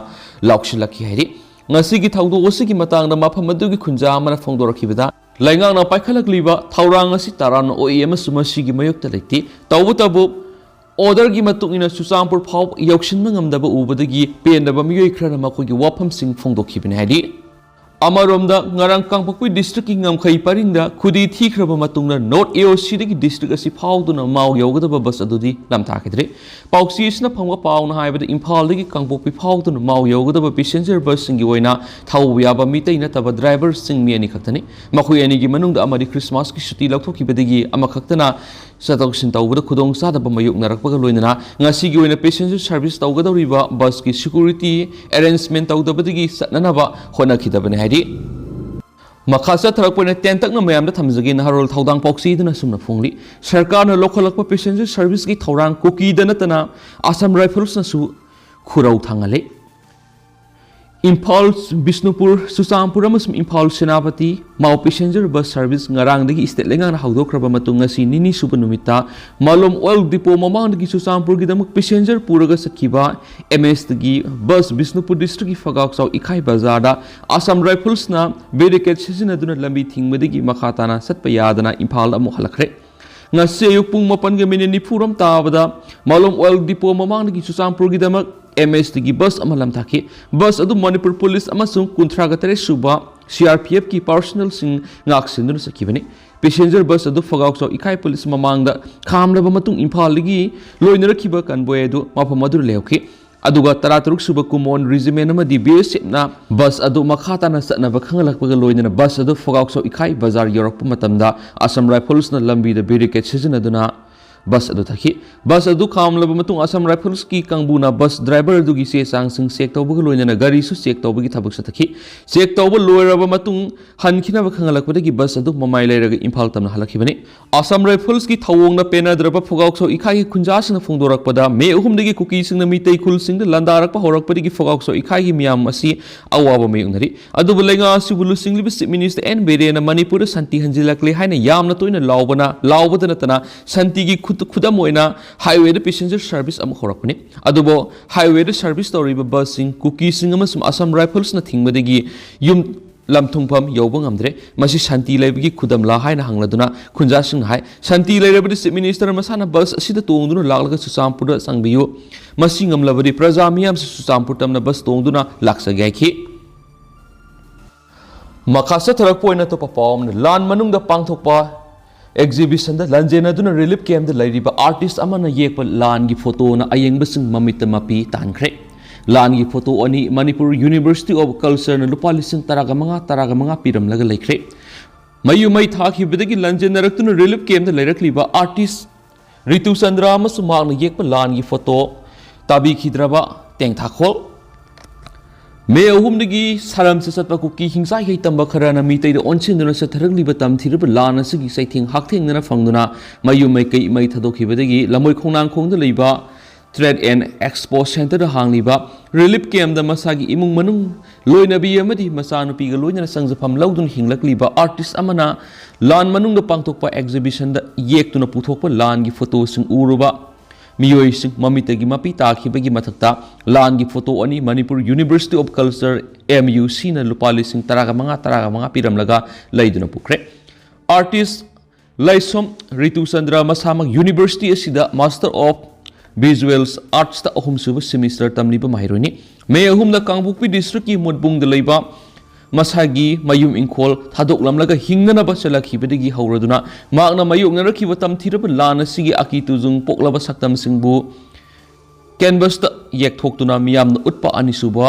ꯂꯥꯎꯁꯤꯜꯂꯛꯈꯤ ꯍꯥꯏꯔꯤ꯫ ꯉꯁꯤꯒꯤ ꯊꯧꯗꯣꯛ ꯑꯁꯤꯒꯤ ꯃꯇꯥꯡꯗ ꯃꯐꯝ ꯑꯗꯨꯒꯤ ꯈꯨꯟꯖꯥ ꯑꯃꯅ ꯐꯣꯡꯗꯣꯔꯛꯈꯤꯕꯗ, ꯂꯩꯉꯥꯛꯅ ꯄꯥꯏꯈꯠꯂꯛꯂꯤꯕ ꯊꯧꯔꯥꯡ ꯑꯁꯤ ꯇꯔꯥꯝꯅ ꯑꯣꯛꯏ ꯑꯃꯁꯨꯡ ꯃꯁꯤꯒꯤ ꯃꯥꯌꯣꯛꯇ ꯂꯩꯇꯦ꯫ ꯇꯧꯕꯇꯕꯨ, ꯑꯣꯔꯗꯔꯒꯤ ꯃꯇꯨꯡ ꯏꯟꯅ ꯆꯨꯔꯆꯥꯟꯄꯨꯔ ꯐꯥꯎꯕ ꯌꯧꯁꯤꯟꯕ ꯉꯝꯗꯕ ꯎꯕꯗꯒꯤ ꯄꯦꯟꯗꯕ ꯃꯤꯑꯣꯏ ꯈꯔꯅ ꯃꯈꯣꯏꯒꯤ ꯋꯥꯐꯝꯁꯤꯡ ꯐꯣꯡꯗꯣꯛꯈꯤꯕꯅꯤ ꯍꯥꯏꯔꯤ꯫ ꯑꯃꯔꯣꯝꯗ, ꯉꯔꯥꯡ ꯀꯥꯡꯄꯣꯛꯄꯤ ꯗꯤꯁꯇ꯭ꯔꯤꯛꯀꯤ ꯉꯝꯈꯩ ꯄꯔꯤꯡꯗ ꯈꯨꯗꯤ ꯊꯤꯈ꯭ꯔꯕ ꯃꯇꯨꯡꯗ ꯅꯣꯔꯠ ꯑꯦ ꯑꯣ ꯁꯤꯗꯒꯤ ꯗꯤꯁꯇ꯭ꯔꯤꯛ ꯑꯁꯤ ꯐꯥꯎꯗꯨꯅ ꯃꯥꯎ ꯌꯧꯒꯗꯕ ꯕꯁ ꯑꯗꯨꯗꯤ ꯂꯝꯊꯥꯈꯤꯗ꯭ꯔꯦ꯫ ꯄꯥꯎꯆꯦꯁꯤꯅ ꯐꯪꯕ ꯄꯥꯎꯅ ꯍꯥꯏꯕꯗ, ꯏꯝꯐꯥꯜꯗꯒꯤ ꯀꯥꯡꯄꯣꯛꯄꯤ ꯐꯥꯎꯗꯨꯅ ꯃꯥꯎ ꯌꯧꯒꯗꯕ ꯄꯦꯁꯦꯟꯖꯔ ꯕꯁꯁꯤꯡꯒꯤ ꯑꯣꯏꯅ ꯊꯧꯕ ꯌꯥꯕ ꯃꯤꯇꯩ ꯅꯠꯇꯕ ꯗ꯭ꯔꯥꯏꯚꯔꯁꯤꯡ ꯃꯤ ꯑꯅꯤ ꯈꯛꯇꯅꯤ꯫ ꯃꯈꯣꯏ ꯑꯅꯤꯒꯤ ꯃꯅꯨꯡꯗ ꯑꯃꯗꯤ ꯈ꯭ꯔꯤꯁꯃꯥꯁꯀꯤ ꯁꯨꯇꯤ ꯂꯧꯊꯣꯛꯈꯤꯕꯗꯒꯤ ꯑꯃꯈꯛꯇꯅ ꯆꯠꯊꯣꯛ ꯆꯠꯁꯤꯟ ꯇꯧꯕꯗ ꯈꯨꯗꯣꯡꯆꯥꯗꯕ ꯃꯥꯌꯣꯛꯅꯔꯛꯄꯒ ꯂꯣꯏꯅꯅ ꯉꯁꯤꯒꯤ ꯑꯣꯏꯅ ꯄꯦꯁꯦꯟꯖꯔ ꯁꯔꯚꯤꯁ ꯇꯧꯒꯗꯧꯔꯤꯕ ꯕꯁꯀꯤ ꯁꯦꯀ꯭ꯌꯨꯔꯤꯇꯤ ꯑꯦꯔꯦꯟꯖꯃꯦꯟ ꯇꯧꯗꯕꯗꯒꯤ ꯆꯠꯅꯅꯕ ꯍꯣꯠꯅꯈꯤꯗꯕꯅꯤ ꯍꯥꯏꯔꯤ꯫ ꯃꯈꯥ ꯆꯠꯊꯔꯛꯄ ꯑꯣꯏꯅ ꯇꯦꯟꯇꯛꯅ ꯃꯌꯥꯝꯗ ꯊꯝꯖꯒꯦ꯫ ꯅꯍꯥꯔꯣꯜ ꯊꯧꯗꯥꯡ ꯄꯥꯎꯆꯦꯗꯨꯅ ꯑꯁꯨꯝꯅ ꯐꯣꯡꯂꯤ, ꯁꯔꯀꯥꯔꯅ ꯂꯧꯈꯠꯂꯛꯄ ꯄꯦꯁꯦꯟꯖꯔ ꯁꯔꯚꯤꯁꯀꯤ ꯊꯧꯔꯥꯡ ꯀꯨꯀꯤꯗ ꯅꯠꯇꯅ ꯑꯁꯥꯝ ꯔꯥꯏꯐꯜꯁꯅꯁꯨ ꯈꯨꯔꯧ ꯊꯥꯡꯍꯜꯂꯤ꯫ ꯏꯝꯐꯥꯜ, ꯕꯤꯁꯅꯨꯄꯨꯔ, ꯆꯨꯔꯆꯥꯟꯄꯨꯔ ꯑꯃꯁꯨꯡ ꯏꯝꯐꯥꯜ ꯁꯦꯅꯥꯄꯇꯤ ꯃꯥꯎ ꯄꯦꯁꯦꯟꯖꯔ ꯕꯁ ꯁꯔꯚꯤꯁ ꯉꯔꯥꯡꯗꯒꯤ ꯁ꯭ꯇꯦꯠ ꯂꯩꯉꯥꯛꯅ ꯍꯧꯗꯣꯛꯈ꯭ꯔꯕ ꯃꯇꯨꯡ, ꯉꯁꯤ ꯅꯤꯅꯤ ꯁꯨꯕ ꯅꯨꯃꯤꯠꯇ ꯃꯥꯂꯣꯝ ꯑꯣꯏꯜ ꯗꯤꯄꯣ ꯃꯃꯥꯡꯗꯒꯤ ꯆꯨꯔꯆꯥꯟꯄꯨꯔꯒꯤꯗꯃꯛ ꯄꯦꯁꯦꯟꯖꯔ ꯄꯨꯔꯒ ꯆꯠꯈꯤꯕ ꯑꯦꯝ ꯑꯦꯁꯇꯒꯤ ꯕꯁ ꯕꯤꯁꯅꯨꯄꯨꯔ ꯗꯤꯁꯇ꯭ꯔꯤꯛꯀꯤ ꯐꯒꯥꯎꯆꯥꯎ ꯏꯈꯥꯏ ꯕꯖꯥꯔꯗ ꯑꯁꯥꯝ ꯔꯥꯏꯐꯜꯁꯅ ꯕꯦꯔꯤꯀꯦꯗ ꯁꯤꯖꯤꯟꯅꯗꯨꯅ ꯂꯝꯕꯤ ꯊꯤꯡꯕꯗꯒꯤ ꯃꯈꯥ ꯇꯥꯅ ꯆꯠꯄ ꯌꯥꯗꯅ ꯏꯝꯐꯥꯜꯗ ꯑꯃꯨꯛ ꯍꯜꯂꯛꯈ꯭ꯔꯦ꯫ ꯉꯁꯤ ꯑꯌꯨꯛ ꯄꯨꯡ ꯃꯥꯄꯟꯒ ꯃꯤꯅꯤꯠ ꯅꯤꯐꯨꯔꯣꯝ ꯇꯥꯕꯗ ꯃꯥꯂꯣꯝ ꯑꯣꯏꯜ ꯗꯤꯄꯣ ꯃꯃꯥꯡꯗꯒꯤ ꯆꯨꯔꯆꯥꯟꯄꯨꯔꯒꯤꯗꯃꯛ ꯑꯦꯝ ꯑꯦꯁ ꯇꯤꯒꯤ ꯕꯁ ꯑꯃ ꯂꯝꯊꯥꯈꯤ꯫ ꯕꯁ ꯑꯗꯨ ꯃꯅꯤꯄꯨꯔ ꯄꯨꯂꯤꯁ ꯑꯃꯁꯨꯡ ꯀꯨꯟꯊ꯭ꯔꯥꯒ ꯇꯔꯦꯠ ꯁꯨꯕ ꯁꯤ ꯑꯥꯔ ꯄꯤ ꯑꯦꯐꯀꯤ ꯄꯥꯔꯁꯣꯅꯦꯜꯁꯤꯡ ꯉꯥꯛꯁꯦꯟꯗꯨꯅ ꯆꯠꯈꯤꯕꯅꯤ꯫ ꯄꯦꯁꯦꯟꯖꯔ ꯕꯁ ꯑꯗꯨ ꯐꯒꯥꯎꯆꯥꯎ ꯏꯈꯥꯏ ꯄꯨꯂꯤꯁ ꯃꯃꯥꯡꯗ ꯈꯥꯝꯂꯕ ꯃꯇꯨꯡ ꯏꯝꯐꯥꯜꯗꯒꯤ ꯂꯣꯏꯅꯔꯛꯈꯤꯕ ꯀꯟꯕꯣꯏ ꯑꯗꯨ ꯃꯐꯝ ꯑꯗꯨꯗ ꯂꯩꯍꯧꯈꯤ꯫ ꯑꯗꯨꯒ ꯇꯔꯥꯇꯔꯨꯛ ꯁꯨꯕ ꯀꯨꯃꯣꯟ ꯔꯤꯖꯤꯃꯦꯟ ꯑꯃꯗꯤ ꯕꯤ ꯑꯦꯁ ꯑꯦꯐꯅ ꯕꯁ ꯑꯗꯨ ꯃꯈꯥ ꯇꯥꯅ ꯆꯠꯅꯕ ꯈꯪꯍꯜꯂꯛꯄꯒ ꯂꯣꯏꯅꯅ ꯕꯁ ꯑꯗꯨ ꯐꯣꯒꯥꯎꯁꯧ ꯏꯈꯥꯏ ꯕꯖꯥꯔ ꯌꯧꯔꯛꯄ ꯃꯇꯝꯗ ꯑꯁꯥꯝ ꯔꯥꯏꯐꯜꯁꯅ ꯂꯝꯕꯤꯗ ꯕꯦꯔꯤꯀꯦꯗ ꯁꯤꯖꯤꯟꯅꯗꯨꯅ ꯕꯁ ꯑꯗꯨ ꯊꯠꯈꯤ꯫ ꯕꯁ ꯑꯗꯨ ꯈꯥꯝꯂꯕ ꯃꯇꯨꯡ ꯑꯁꯥꯝ ꯔꯥꯏꯐꯜꯁꯀꯤ ꯀꯥꯡꯕꯨꯅ ꯕꯁ ꯗ꯭ꯔꯥꯏꯚꯔ ꯑꯗꯨꯒꯤ ꯆꯦ ꯆꯥꯡꯁꯤꯡ ꯆꯦꯛ ꯇꯧꯕꯒ ꯂꯣꯏꯅꯅ ꯒꯥꯔꯤꯁꯨ ꯆꯦꯛ ꯇꯧꯕꯒꯤ ꯊꯕꯛ ꯆꯠꯊꯈꯤ꯫ ꯆꯦꯛ ꯇꯧꯕ ꯂꯣꯏꯔꯕ ꯃꯇꯨꯡ ꯍꯟꯈꯤꯅꯕ ꯈꯪꯍꯜꯂꯛꯄꯗꯒꯤ ꯕꯁ ꯑꯗꯨ ꯃꯃꯥꯏ ꯂꯩꯔꯒ ꯏꯝꯐꯥꯜ ꯇꯝꯅ ꯍꯜꯂꯛꯈꯤꯕꯅꯤ꯫ ꯑꯁꯥꯝ ꯔꯥꯏꯐꯜꯁꯀꯤ ꯊꯧꯑꯣꯡꯅ ꯄꯦꯟꯅꯗ꯭ꯔꯕ ꯐꯣꯒꯥꯎꯁꯧ ꯏꯈꯥꯏꯒꯤ ꯈꯨꯟꯖꯥꯁꯤꯡꯅ ꯐꯣꯡꯗꯣꯔꯛꯄꯗ, ꯃꯦ ꯑꯍꯨꯝꯗꯒꯤ ꯀꯨꯀꯤꯁꯤꯡꯅ ꯃꯤꯇꯩ ꯈꯨꯜꯁꯤꯡꯗ ꯂꯥꯟꯗꯥꯔꯛꯄ ꯍꯧꯔꯛꯄꯗꯒꯤ ꯐꯣꯒꯥꯎꯁꯧ ꯏꯈꯥꯏꯒꯤ ꯃꯤꯌꯥꯝ ꯑꯁꯤ ꯑꯋꯥꯕ ꯃꯥꯌꯣꯛꯅꯔꯤ꯫ ꯑꯗꯨꯕꯨ ꯂꯩꯉꯥꯛ ꯑꯁꯤꯕꯨ ꯂꯨꯆꯤꯡꯂꯤꯕ ꯆꯤꯐ ꯃꯤꯅꯤꯁꯇꯔ ꯑꯦꯟ ꯕꯤꯔꯦꯟꯅ ꯃꯅꯤꯄꯨꯔꯗ ꯁꯥꯟꯇꯤ ꯍꯟꯖꯤꯜꯂꯛꯂꯦ ꯍꯥꯏꯅ ꯌꯥꯝꯅ ꯇꯣꯏꯅ ꯂꯥꯎꯕꯅ, ꯂꯥꯎꯕꯗ ꯅꯠꯇꯅ ꯁꯥꯟꯇꯤꯒꯤ ꯈꯨꯠ-, ꯈꯨꯗꯝ ꯑꯣꯏꯅ ꯍꯥꯏꯋꯦꯗ ꯄꯦꯁꯦꯟꯖꯔ ꯁꯔꯚꯤꯁ ꯑꯃ ꯍꯧꯔꯛꯄꯅꯤ꯫ ꯑꯗꯨꯕꯨ ꯍꯥꯏꯋꯦꯗ ꯁꯔꯚꯤꯁ ꯇꯧꯔꯤꯕ ꯕꯁꯁꯤꯡ ꯀꯨꯀꯤꯁꯤꯡ ꯑꯃꯁꯨꯡ ꯑꯁꯥꯝ ꯔꯥꯏꯐꯜꯁꯅ ꯊꯤꯡꯕꯗꯒꯤ ꯌꯨꯝ ꯂꯝꯊꯨꯡꯐꯝ ꯌꯧꯕ ꯉꯝꯗ꯭ꯔꯦ꯫ ꯃꯁꯤ ꯁꯥꯟꯇꯤ ꯂꯩꯕꯒꯤ ꯈꯨꯗꯝꯂꯥ ꯍꯥꯏꯅ ꯍꯪꯂꯗꯨꯅ ꯈꯨꯟꯖꯥꯁꯤꯡꯅ ꯍꯥꯏ, "ꯁꯥꯟꯇꯤ ꯂꯩꯔꯕꯗꯤ ꯆꯤꯐ ꯃꯤꯅꯤꯁꯇꯔ ꯃꯁꯥꯅ ꯕꯁ ꯑꯁꯤꯗ ꯇꯣꯡꯗꯨꯅ ꯂꯥꯛꯂꯒ ꯆꯨꯔꯆꯥꯟꯄꯨꯔꯗ ꯆꯪꯕꯤꯌꯨ꯫ ꯃꯁꯤ ꯉꯝꯂꯕꯗꯤ ꯄ꯭ꯔꯖꯥ ꯃꯤꯌꯥꯝꯁꯨ ꯆꯨꯔꯆꯥꯟꯄꯨꯔ ꯇꯝꯅ ꯕꯁ ꯇꯣꯡꯗꯨꯅ ꯂꯥꯛꯆꯒꯦ" ꯍꯥꯏꯈꯤ꯫ ꯃꯈꯥ ꯆꯠꯊꯔꯛꯄ ꯑꯣꯏꯅ ꯑꯇꯣꯞꯄ ꯄꯥꯎ ꯑꯃꯅ, ꯂꯥꯟ ꯃꯅꯨꯡꯗ ꯄꯥꯡꯊꯣꯛꯄ ꯑꯦꯛꯖꯤꯕꯤꯁꯟꯗ ꯂꯥꯟꯖꯦꯟꯅꯗꯨꯅ ꯔꯤꯂꯤꯐ ꯀꯦꯝꯞꯇ ꯂꯩꯔꯤꯕ ꯑꯥꯔꯇꯤꯁ ꯑꯃꯅ ꯌꯦꯛꯄ ꯂꯥꯟꯒꯤ ꯐꯣꯇꯣꯅ ꯑꯌꯦꯡꯕꯁꯤꯡ ꯃꯃꯤꯠꯇ ꯃꯄꯤ ꯇꯥꯟꯈ꯭ꯔꯦ꯫ ꯂꯥꯟꯒꯤ ꯐꯣꯇꯣ ꯑꯅꯤ ꯃꯅꯤꯄꯨꯔ ꯌꯨꯅꯤꯚꯔꯁꯤꯇꯤ ꯑꯣꯐ ꯀꯜꯆꯔꯅ ꯂꯨꯄꯥ ꯂꯤꯁꯤꯡ ꯇꯔꯥꯒ ꯃꯉꯥ, ꯇꯔꯥꯒ ꯃꯉꯥ ꯄꯤꯔꯝꯂꯒ ꯂꯩꯈ꯭ꯔꯦ꯫ ꯃꯌꯨꯝ ꯃꯩ ꯊꯥꯈꯤꯕꯗꯒꯤ ꯂꯥꯟꯖꯦꯟꯅꯔꯛꯇꯨꯅ ꯔꯤꯂꯤꯐ ꯀꯦꯝꯞꯇ ꯂꯩꯔꯛꯂꯤꯕ ꯑꯥꯔꯇꯤꯁ ꯔꯤꯇꯨ ꯆꯟꯗ꯭ꯔ ꯑꯃꯁꯨꯡ ꯃꯍꯥꯛꯅ ꯌꯦꯛꯄ ꯂꯥꯟꯒꯤ ꯐꯣꯇꯣ ꯇꯥꯕꯤꯈꯤꯗ꯭ꯔꯕ ꯇꯦꯡꯊꯥꯈꯣꯜ꯫ ꯃꯦ ꯑꯍꯨꯝꯗꯒꯤ ꯁꯥꯔꯝꯁ ꯆꯠꯄ ꯀꯨꯀꯤ ꯍꯤꯡꯁꯥ ꯍꯤꯌꯩ ꯇꯝꯕ ꯈꯔꯅ ꯃꯤꯇꯩꯗ ꯑꯣꯟꯁꯤꯟꯗꯨꯅ ꯆꯠꯊꯔꯛꯂꯤꯕ ꯇꯝꯊꯤꯔꯕ ꯂꯥꯟ ꯑꯁꯤꯒꯤ ꯆꯩꯊꯦꯡ ꯍꯛꯊꯦꯡꯅꯅ ꯐꯪꯗꯨꯅ ꯃꯌꯨꯝ ꯃꯩꯀꯩ ꯃꯩ ꯊꯥꯗꯣꯛꯈꯤꯕꯗꯒꯤ ꯂꯝꯃꯣꯏ ꯈꯣꯡꯅꯥꯡꯈꯣꯡꯗ ꯂꯩꯕ ꯇ꯭ꯔꯦꯗ ꯑꯦꯟ ꯑꯦꯛꯁꯄꯣ ꯁꯦꯟꯇꯔꯗ ꯍꯥꯡꯂꯤꯕ ꯔꯤꯂꯤꯐ ꯀꯦꯝꯞꯇ ꯃꯁꯥꯒꯤ ꯏꯃꯨꯡ ꯃꯅꯨꯡ, ꯂꯣꯏꯅꯕꯤ ꯑꯃꯗꯤ ꯃꯆꯥꯅꯨꯄꯤꯒ ꯂꯣꯏꯅꯅ ꯆꯪꯖꯐꯝ ꯂꯧꯗꯨꯅ ꯍꯤꯡꯂꯛꯂꯤꯕ ꯑꯥꯔꯇꯤꯁ ꯑꯃꯅ ꯂꯥꯟ ꯃꯅꯨꯡꯗ ꯄꯥꯡꯊꯣꯛꯄ ꯑꯦꯛꯖꯤꯕꯤꯁꯟꯗ ꯌꯦꯛꯇꯨꯅ ꯄꯨꯊꯣꯛꯄ ꯂꯥꯟꯒꯤ ꯐꯣꯇꯣꯁꯤꯡ ꯎꯔꯨꯕ ꯃꯤꯑꯣꯏꯁꯤꯡ ꯃꯃꯤꯠꯇꯒꯤ ꯃꯄꯤ ꯇꯥꯈꯤꯕꯒꯤ ꯃꯊꯛꯇ ꯂꯥꯟꯒꯤ ꯐꯣꯇꯣ ꯑꯅꯤ Manipur university of culture, M U ꯁꯤꯅ ꯂꯨꯄꯥ ꯂꯤꯁꯤꯡ ꯇꯔꯥꯒ ꯃꯉꯥ, ꯇꯔꯥꯒ ꯃꯉꯥ ꯄꯤꯔꯝꯂꯒ ꯂꯩꯗꯨꯅ ꯄꯨꯈ꯭ꯔꯦ꯫ ꯑꯥꯔꯇꯤꯁ ꯂꯥꯏꯁꯣꯝ ꯔꯤꯇꯨ ꯆꯟꯗ꯭ꯔ ꯃꯁꯥꯃꯛ ꯌꯨꯅꯤꯚꯔꯁꯤꯇꯤ ꯑꯁꯤꯗ ꯃꯥꯁꯇꯔ ꯑꯣꯐ ꯚꯤꯖꯨꯑꯦꯜ ꯑꯥꯔꯠꯁꯇ ꯑꯍꯨꯝꯁꯨꯕ ꯁꯦꯃꯤꯁꯇꯔ ꯇꯝꯂꯤꯕ ꯃꯍꯩꯔꯣꯏꯅꯤ꯫ ꯃꯦ ꯑꯍꯨꯝꯗ ꯀꯥꯡꯄꯣꯛꯄꯤ ꯗꯤꯁꯇ꯭ꯔꯤꯛꯀꯤ ꯃꯨꯠꯕꯨꯡꯗ ꯂꯩꯕ ꯃꯁꯥꯒꯤ ꯃꯌꯨꯝ ꯏꯪꯈꯣꯜ ꯊꯥꯗꯣꯛꯂꯝꯂꯒ ꯍꯤꯡꯅꯅꯕ ꯆꯠꯂꯛꯈꯤꯕꯗꯒꯤ ꯍꯧꯔꯗꯨꯅ ꯃꯍꯥꯛꯅ ꯃꯥꯌꯣꯛꯅꯔꯛꯈꯤꯕ ꯇꯝꯊꯤꯔꯕ ꯂꯥꯟ ꯑꯁꯤꯒꯤ ꯑꯀꯤ ꯇꯨꯖꯨꯡ ꯄꯣꯛꯂꯕ ꯁꯛꯇꯝꯁꯤꯡꯕꯨ ꯀꯦꯟꯚꯁꯇ ꯌꯦꯛꯊꯣꯛꯇꯨꯅ ꯃꯤꯌꯥꯝꯅ ꯎꯠꯄ ꯑꯅꯤꯁꯨꯕ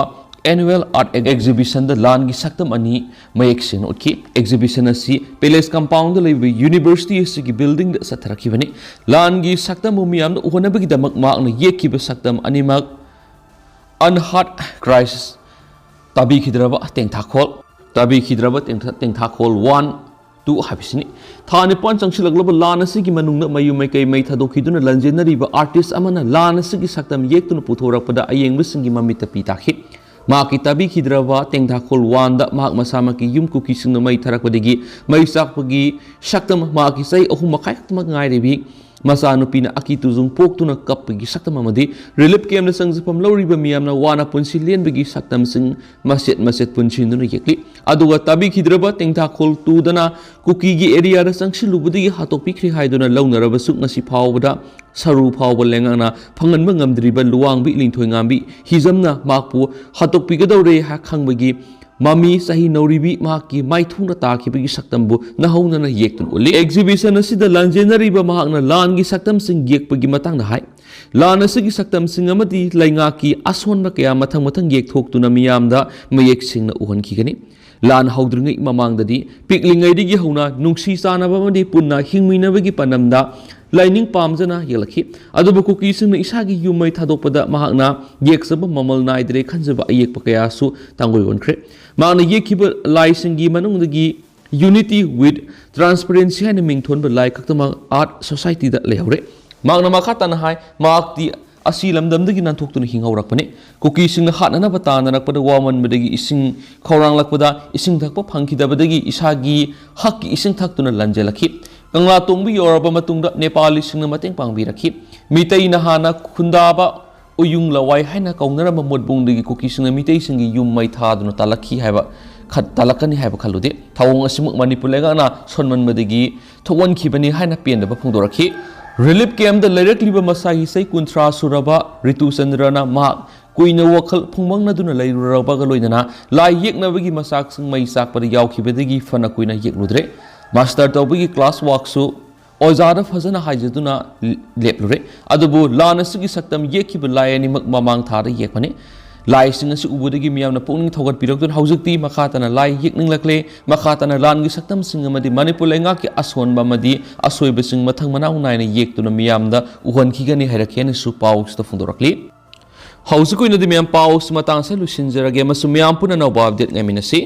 Annual Art Exhibitionꯗ ꯂꯥꯟꯒꯤ ꯁꯛꯇꯝ ꯑꯅꯤ ꯃꯌꯦꯛ ꯁꯦꯡꯅ ꯎꯠꯈꯤ꯫ Exhibition ꯑꯁꯤ Palace Compoundꯗ ꯂꯩꯕ University ꯑꯁꯤꯒꯤ buildingꯗ ꯆꯠꯊꯔꯛꯈꯤꯕꯅꯤ꯫ ꯂꯥꯟꯒꯤ ꯁꯛꯇꯝꯕꯨ ꯃꯤꯌꯥꯝꯅ ꯎꯍꯟꯅꯕꯒꯤꯗꯃꯛ ꯃꯍꯥꯛꯅ ꯌꯦꯛꯈꯤꯕ ꯁꯛꯇꯝ ꯑꯅꯤꯃꯛ Unheard Cries, ꯇꯥꯕꯤꯈꯤꯗ꯭ꯔꯕ ꯇꯦꯡꯊꯥꯈꯣꯜ, ꯇꯥꯕꯤꯈꯤꯗ꯭ꯔꯕ ꯇꯦꯡꯊꯥ-, ꯇꯦꯡꯊꯥꯈꯣꯜ one, two ꯍꯥꯏꯕꯁꯤꯅꯤ꯫ ꯊꯥ ꯅꯤꯄꯥꯟ ꯆꯪꯁꯤꯜꯂꯛꯂꯕ ꯂꯥꯟ ꯑꯁꯤꯒꯤ ꯃꯅꯨꯡꯗ ꯃꯌꯨꯝ ꯃꯩꯀꯩ ꯃꯩ ꯊꯥꯗꯣꯛꯈꯤꯗꯨꯅ ꯂꯟꯖꯦꯟꯅꯔꯤꯕ artist ꯑꯃꯅ ꯂꯥꯟ ꯑꯁꯤꯒꯤ ꯁꯛꯇꯝ ꯌꯦꯛꯇꯨꯅ ꯄꯨꯊꯣꯔꯛꯄꯗ ꯑꯌꯦꯡꯕꯁꯤꯡꯒꯤ ꯃꯃꯤꯠꯇ ꯄꯤ ꯇꯥꯈꯤ꯫ ꯃꯍꯥꯛꯀꯤ ꯇꯥꯕꯤꯈꯤꯗ꯭ꯔꯕ ꯇꯦꯡꯊꯥꯈꯣꯜ oneꯗ ꯃꯍꯥꯛ ꯃꯁꯥꯃꯛꯀꯤ ꯌꯨꯝ ꯀꯨꯀꯤꯁꯤꯡꯅ ꯃꯩ ꯊꯥꯔꯛꯄꯗꯒꯤ ꯃꯩ ꯆꯥꯛꯄꯒꯤ ꯁꯛꯇꯝ ꯃꯍꯥꯛꯀꯤ ꯆꯍꯤ ꯑꯍꯨꯝ ꯃꯈꯥꯏ ꯈꯛꯇꯃꯛ ꯉꯥꯏꯔꯤꯕꯤ ꯃꯆꯥꯅꯨꯄꯤꯅ ꯑꯀꯤ ꯇꯨꯖꯨꯡ ꯄꯣꯛꯇꯨꯅ ꯀꯞꯄꯒꯤ ꯁꯛꯇꯝ ꯑꯃꯗꯤ relief campꯇ ꯆꯪꯖꯐꯝ ꯂꯧꯔꯤꯕ ꯃꯤꯌꯥꯝꯅ ꯋꯥꯅ ꯄꯨꯟꯁꯤ ꯂꯦꯟꯕꯒꯤ ꯁꯛꯇꯝꯁꯤꯡ ꯃꯆꯦꯠ ꯃꯆꯦꯠ ꯄꯨꯟꯁꯤꯟꯗꯨꯅ ꯌꯦꯛꯂꯤ꯫ ꯑꯗꯨꯒ ꯇꯥꯕꯤꯈꯤꯗ꯭ꯔꯕ ꯇꯦꯡꯊꯥꯈꯣꯜ twoꯗꯅ ꯀꯨꯀꯤꯒꯤ areaꯗ ꯆꯪꯁꯤꯜꯂꯨꯕꯗꯒꯤ ꯍꯥꯠꯇꯣꯛꯄꯤꯈ꯭ꯔꯦ ꯍꯥꯏꯗꯨꯅ ꯂꯧꯅꯔꯕꯁꯨ ꯉꯁꯤ ꯐꯥꯎꯕꯗ ꯁꯔꯨ ꯐꯥꯎꯕ ꯂꯩꯉꯥꯛꯅ ꯐꯪꯍꯟꯕ ꯉꯝꯗ꯭ꯔꯤꯕ ꯂꯨꯋꯥꯡꯕꯤ ꯂꯤꯡꯊꯣꯏꯉꯥꯝꯕꯤ ꯍꯤꯖꯝꯅ ꯃꯍꯥꯛꯄꯨ ꯍꯥꯠꯇꯣꯛꯄꯤꯒꯗꯧꯔꯦ ꯍꯥꯏ ꯈꯪꯕꯒꯤ ꯃꯃꯤ ꯆꯍꯤ ꯅꯧꯔꯤꯕꯤ ꯃꯍꯥꯛꯀꯤ ꯃꯥꯏꯊꯣꯡꯗ ꯇꯥꯈꯤꯕꯒꯤ ꯁꯛꯇꯝꯕꯨ ꯅꯧꯍꯧꯅꯅ ꯌꯦꯛꯇꯨꯅ ꯎꯠꯂꯤ꯫ Exhibition ꯑꯁꯤꯗ ꯂꯥꯟꯖꯦꯟꯅꯔꯤꯕ ꯃꯍꯥꯛꯅ ꯂꯥꯟꯒꯤ ꯁꯛꯇꯝꯁꯤꯡ ꯌꯦꯛꯄꯒꯤ ꯃꯇꯥꯡꯗ ꯍꯥꯏ꯫ ꯂꯥꯟ ꯑꯁꯤꯒꯤ ꯁꯛꯇꯝꯁꯤꯡ ꯑꯃꯗꯤ ꯂꯩꯉꯥꯛꯀꯤ ꯑꯁꯣꯟꯕ ꯀꯌꯥ ꯃꯊꯪ ꯃꯊꯪ ꯌꯦꯛꯊꯣꯛꯇꯨꯅ ꯃꯤꯌꯥꯝꯗ ꯃꯌꯦꯛ ꯁꯦꯡꯅ ꯎꯍꯟꯈꯤꯒꯅꯤ꯫ ꯂꯥꯟ ꯍꯧꯗ꯭ꯔꯤꯉꯩ ꯃꯃꯥꯡꯗꯗꯤ ꯄꯤꯛꯂꯤꯉꯩꯗꯒꯤ ꯍꯧꯅ ꯅꯨꯡꯁꯤ ꯆꯥꯟꯅꯕ ꯑꯃꯗꯤ ꯄꯨꯟꯅ ꯍꯤꯡꯃꯤꯟꯅꯕꯒꯤ ꯄꯥꯟꯗꯝꯗ ꯂꯥꯏꯅꯤꯡ ꯄꯥꯝꯖꯅ ꯌꯦꯛꯂꯛꯈꯤ꯫ ꯑꯗꯨꯕꯨ ꯀꯨꯀꯤꯁꯤꯡꯅ ꯏꯁꯥꯒꯤ ꯌꯨꯝ ꯃꯩ ꯊꯥꯗꯣꯛꯄꯗ ꯃꯍꯥꯛꯅ ꯌꯦꯛꯆꯕ ꯃꯃꯜ ꯅꯥꯏꯗ꯭ꯔꯦ ꯈꯟꯖꯕ ꯑꯌꯦꯛꯄ ꯀꯌꯥꯁꯨ ꯇꯥꯡꯒꯣꯏ ꯑꯣꯟꯈ꯭ꯔꯦ꯫ ꯃꯍꯥꯛꯅ ꯌꯦꯛꯈꯤꯕ ꯂꯥꯏꯁꯤꯡꯒꯤ ꯃꯅꯨꯡꯗꯒꯤ Unity with Transparency ꯍꯥꯏꯅ ꯃꯤꯡ ꯊꯣꯟꯕ ꯂꯥꯏ ꯈꯛꯇꯃꯛ Art Societyꯗ ꯂꯩꯍꯧꯔꯦ꯫ ꯃꯍꯥꯛꯅ ꯃꯈꯥ ꯇꯥꯅ ꯍꯥꯏ, ꯃꯍꯥꯛꯇꯤ ꯑꯁꯤ ꯂꯝꯗꯝꯗꯒꯤ ꯅꯥꯟꯊꯣꯛꯇꯨꯅ ꯍꯤꯡꯍꯧꯔꯛꯄꯅꯤ꯫ ꯀꯨꯀꯤꯁꯤꯡꯅ ꯍꯥꯠꯅꯅꯕ ꯇꯥꯟꯅꯔꯛꯄꯗ ꯋꯥꯃꯟꯕꯗꯒꯤ ꯏꯁꯤꯡ ꯈꯧꯔꯥꯡꯂꯛꯄꯗ ꯏꯁꯤꯡ ꯊꯛꯄ ꯐꯪꯈꯤꯗꯕꯗꯒꯤ ꯏꯁꯥꯒꯤ ꯍꯛꯀꯤ ꯏꯁꯤꯡ ꯊꯛꯇꯨꯅ ꯂꯟꯖꯦꯜꯂꯛꯈꯤ꯫ ꯀꯪꯂꯥ ꯇꯣꯡꯕ ꯌꯧꯔꯕ ꯃꯇꯨꯡꯗ ꯅꯦꯄꯥꯂꯤꯁꯤꯡꯅ ꯃꯇꯦꯡ ꯄꯥꯡꯕꯤꯔꯛꯈꯤ꯫ ꯃꯤꯇꯩꯅ ꯍꯥꯟꯅ ꯈꯨꯟꯗꯥꯕ ꯎꯌꯨꯡ ꯂꯋꯥꯏ ꯍꯥꯏꯅ ꯀꯧꯅꯔꯝꯕ ꯃꯣꯠꯕꯨꯡꯗꯒꯤ ꯀꯨꯀꯤꯁꯤꯡꯅ ꯃꯤꯇꯩꯁꯤꯡꯒꯤ ꯌꯨꯝ ꯃꯩ ꯊꯥꯗꯨꯅ ꯇꯥꯜꯂꯛꯈꯤ ꯍꯥꯏꯕ ꯈ-, ꯇꯥꯜꯂꯛꯀꯅꯤ ꯍꯥꯏꯕ ꯈꯜꯂꯨꯗꯦ꯫ ꯊꯧꯑꯣꯡ ꯑꯁꯤꯃꯛ ꯃꯅꯤꯄꯨꯔ ꯂꯩꯉꯥꯛꯅ ꯁꯣꯟꯃꯟꯕꯗꯒꯤ ꯊꯣꯛꯍꯟꯈꯤꯕꯅꯤ ꯍꯥꯏꯅ ꯄꯦꯟꯗꯕ ꯐꯣꯡꯗꯣꯔꯛꯈꯤ꯫ Relief campꯇ ꯂꯩꯔꯛꯂꯤꯕ ꯃꯁꯥꯒꯤ ꯆꯍꯤ ꯀꯨꯟꯊ꯭ꯔꯥ ꯁꯨꯔꯕ ꯔꯤꯇꯨ ꯆꯟꯗ꯭ꯔꯅ ꯃꯍꯥꯛ ꯀꯨꯏꯅ ꯋꯥꯈꯜ ꯐꯨꯡꯕꯪꯅꯗꯨꯅ ꯂꯩꯔꯨꯔꯕꯒ ꯂꯣꯏꯅꯅ ꯂꯥꯏ ꯌꯦꯛꯅꯕꯒꯤ ꯃꯆꯥꯛꯁꯤꯡ ꯃꯩ ꯆꯥꯛꯄꯗ ꯌꯥꯎꯈꯤꯕꯗꯒꯤ ꯐꯅ ꯀꯨꯏꯅ ꯌꯦꯛꯂꯨꯗ꯭ꯔꯦ꯫ Master ꯇꯧꯕꯒꯤ class workꯁꯨ ꯑꯣꯖꯥꯗ ꯐꯖꯅ ꯍꯥꯏꯖꯗꯨꯅ ꯂꯦꯞꯂꯨꯔꯦ꯫ ꯑꯗꯨꯕꯨ ꯂꯥꯟ ꯑꯁꯤꯒꯤ ꯁꯛꯇꯝ ꯌꯦꯛꯈꯤꯕ ꯂꯥꯏ ꯑꯅꯤꯃꯛ ꯃꯃꯥꯡ ꯊꯥꯗ ꯌꯦꯛꯄꯅꯤ꯫ ꯂꯥꯏꯁꯤꯡ ꯑꯁꯤ ꯎꯕꯗꯒꯤ ꯃꯤꯌꯥꯝꯅ ꯄꯨꯛꯅꯤꯡ ꯊꯧꯒꯠꯄꯤꯔꯛꯇꯨꯅ ꯍꯧꯖꯤꯛꯇꯤ ꯃꯈꯥ ꯇꯥꯅ ꯂꯥꯏ ꯌꯦꯛꯅꯤꯡꯂꯛꯂꯦ꯫ ꯃꯈꯥ ꯇꯥꯅ ꯂꯥꯟꯒꯤ ꯁꯛꯇꯝꯁꯤꯡ ꯑꯃꯗꯤ ꯃꯅꯤꯄꯨꯔ ꯂꯩꯉꯥꯛꯀꯤ ꯑꯁꯣꯟꯕ ꯑꯃꯗꯤ ꯑꯁꯣꯏꯕꯁꯤꯡ ꯃꯊꯪ ꯃꯅꯥꯎ ꯅꯥꯏꯅ ꯌꯦꯛꯇꯨꯅ ꯃꯤꯌꯥꯝꯗ ꯎꯍꯟꯈꯤꯒꯅꯤ ꯍꯥꯏꯔꯛꯈꯤ ꯍꯥꯏꯅꯁꯨ ꯄꯥꯎꯁꯤꯗ ꯐꯣꯡꯗꯣꯔꯛꯂꯤ꯫ ꯍꯧꯖꯤꯛ ꯑꯣꯏꯅꯗꯤ ꯃꯌꯥꯝ ꯄꯥꯎꯁꯤ ꯃꯇꯥꯡꯁꯦ ꯂꯣꯏꯁꯤꯟꯖꯔꯒꯦ ꯑꯃꯁꯨꯡ ꯃꯌꯥꯝ ꯄꯨꯟꯅ ꯑꯅꯧꯕ update ꯉꯥꯏꯃꯤꯟꯅꯁꯤ꯫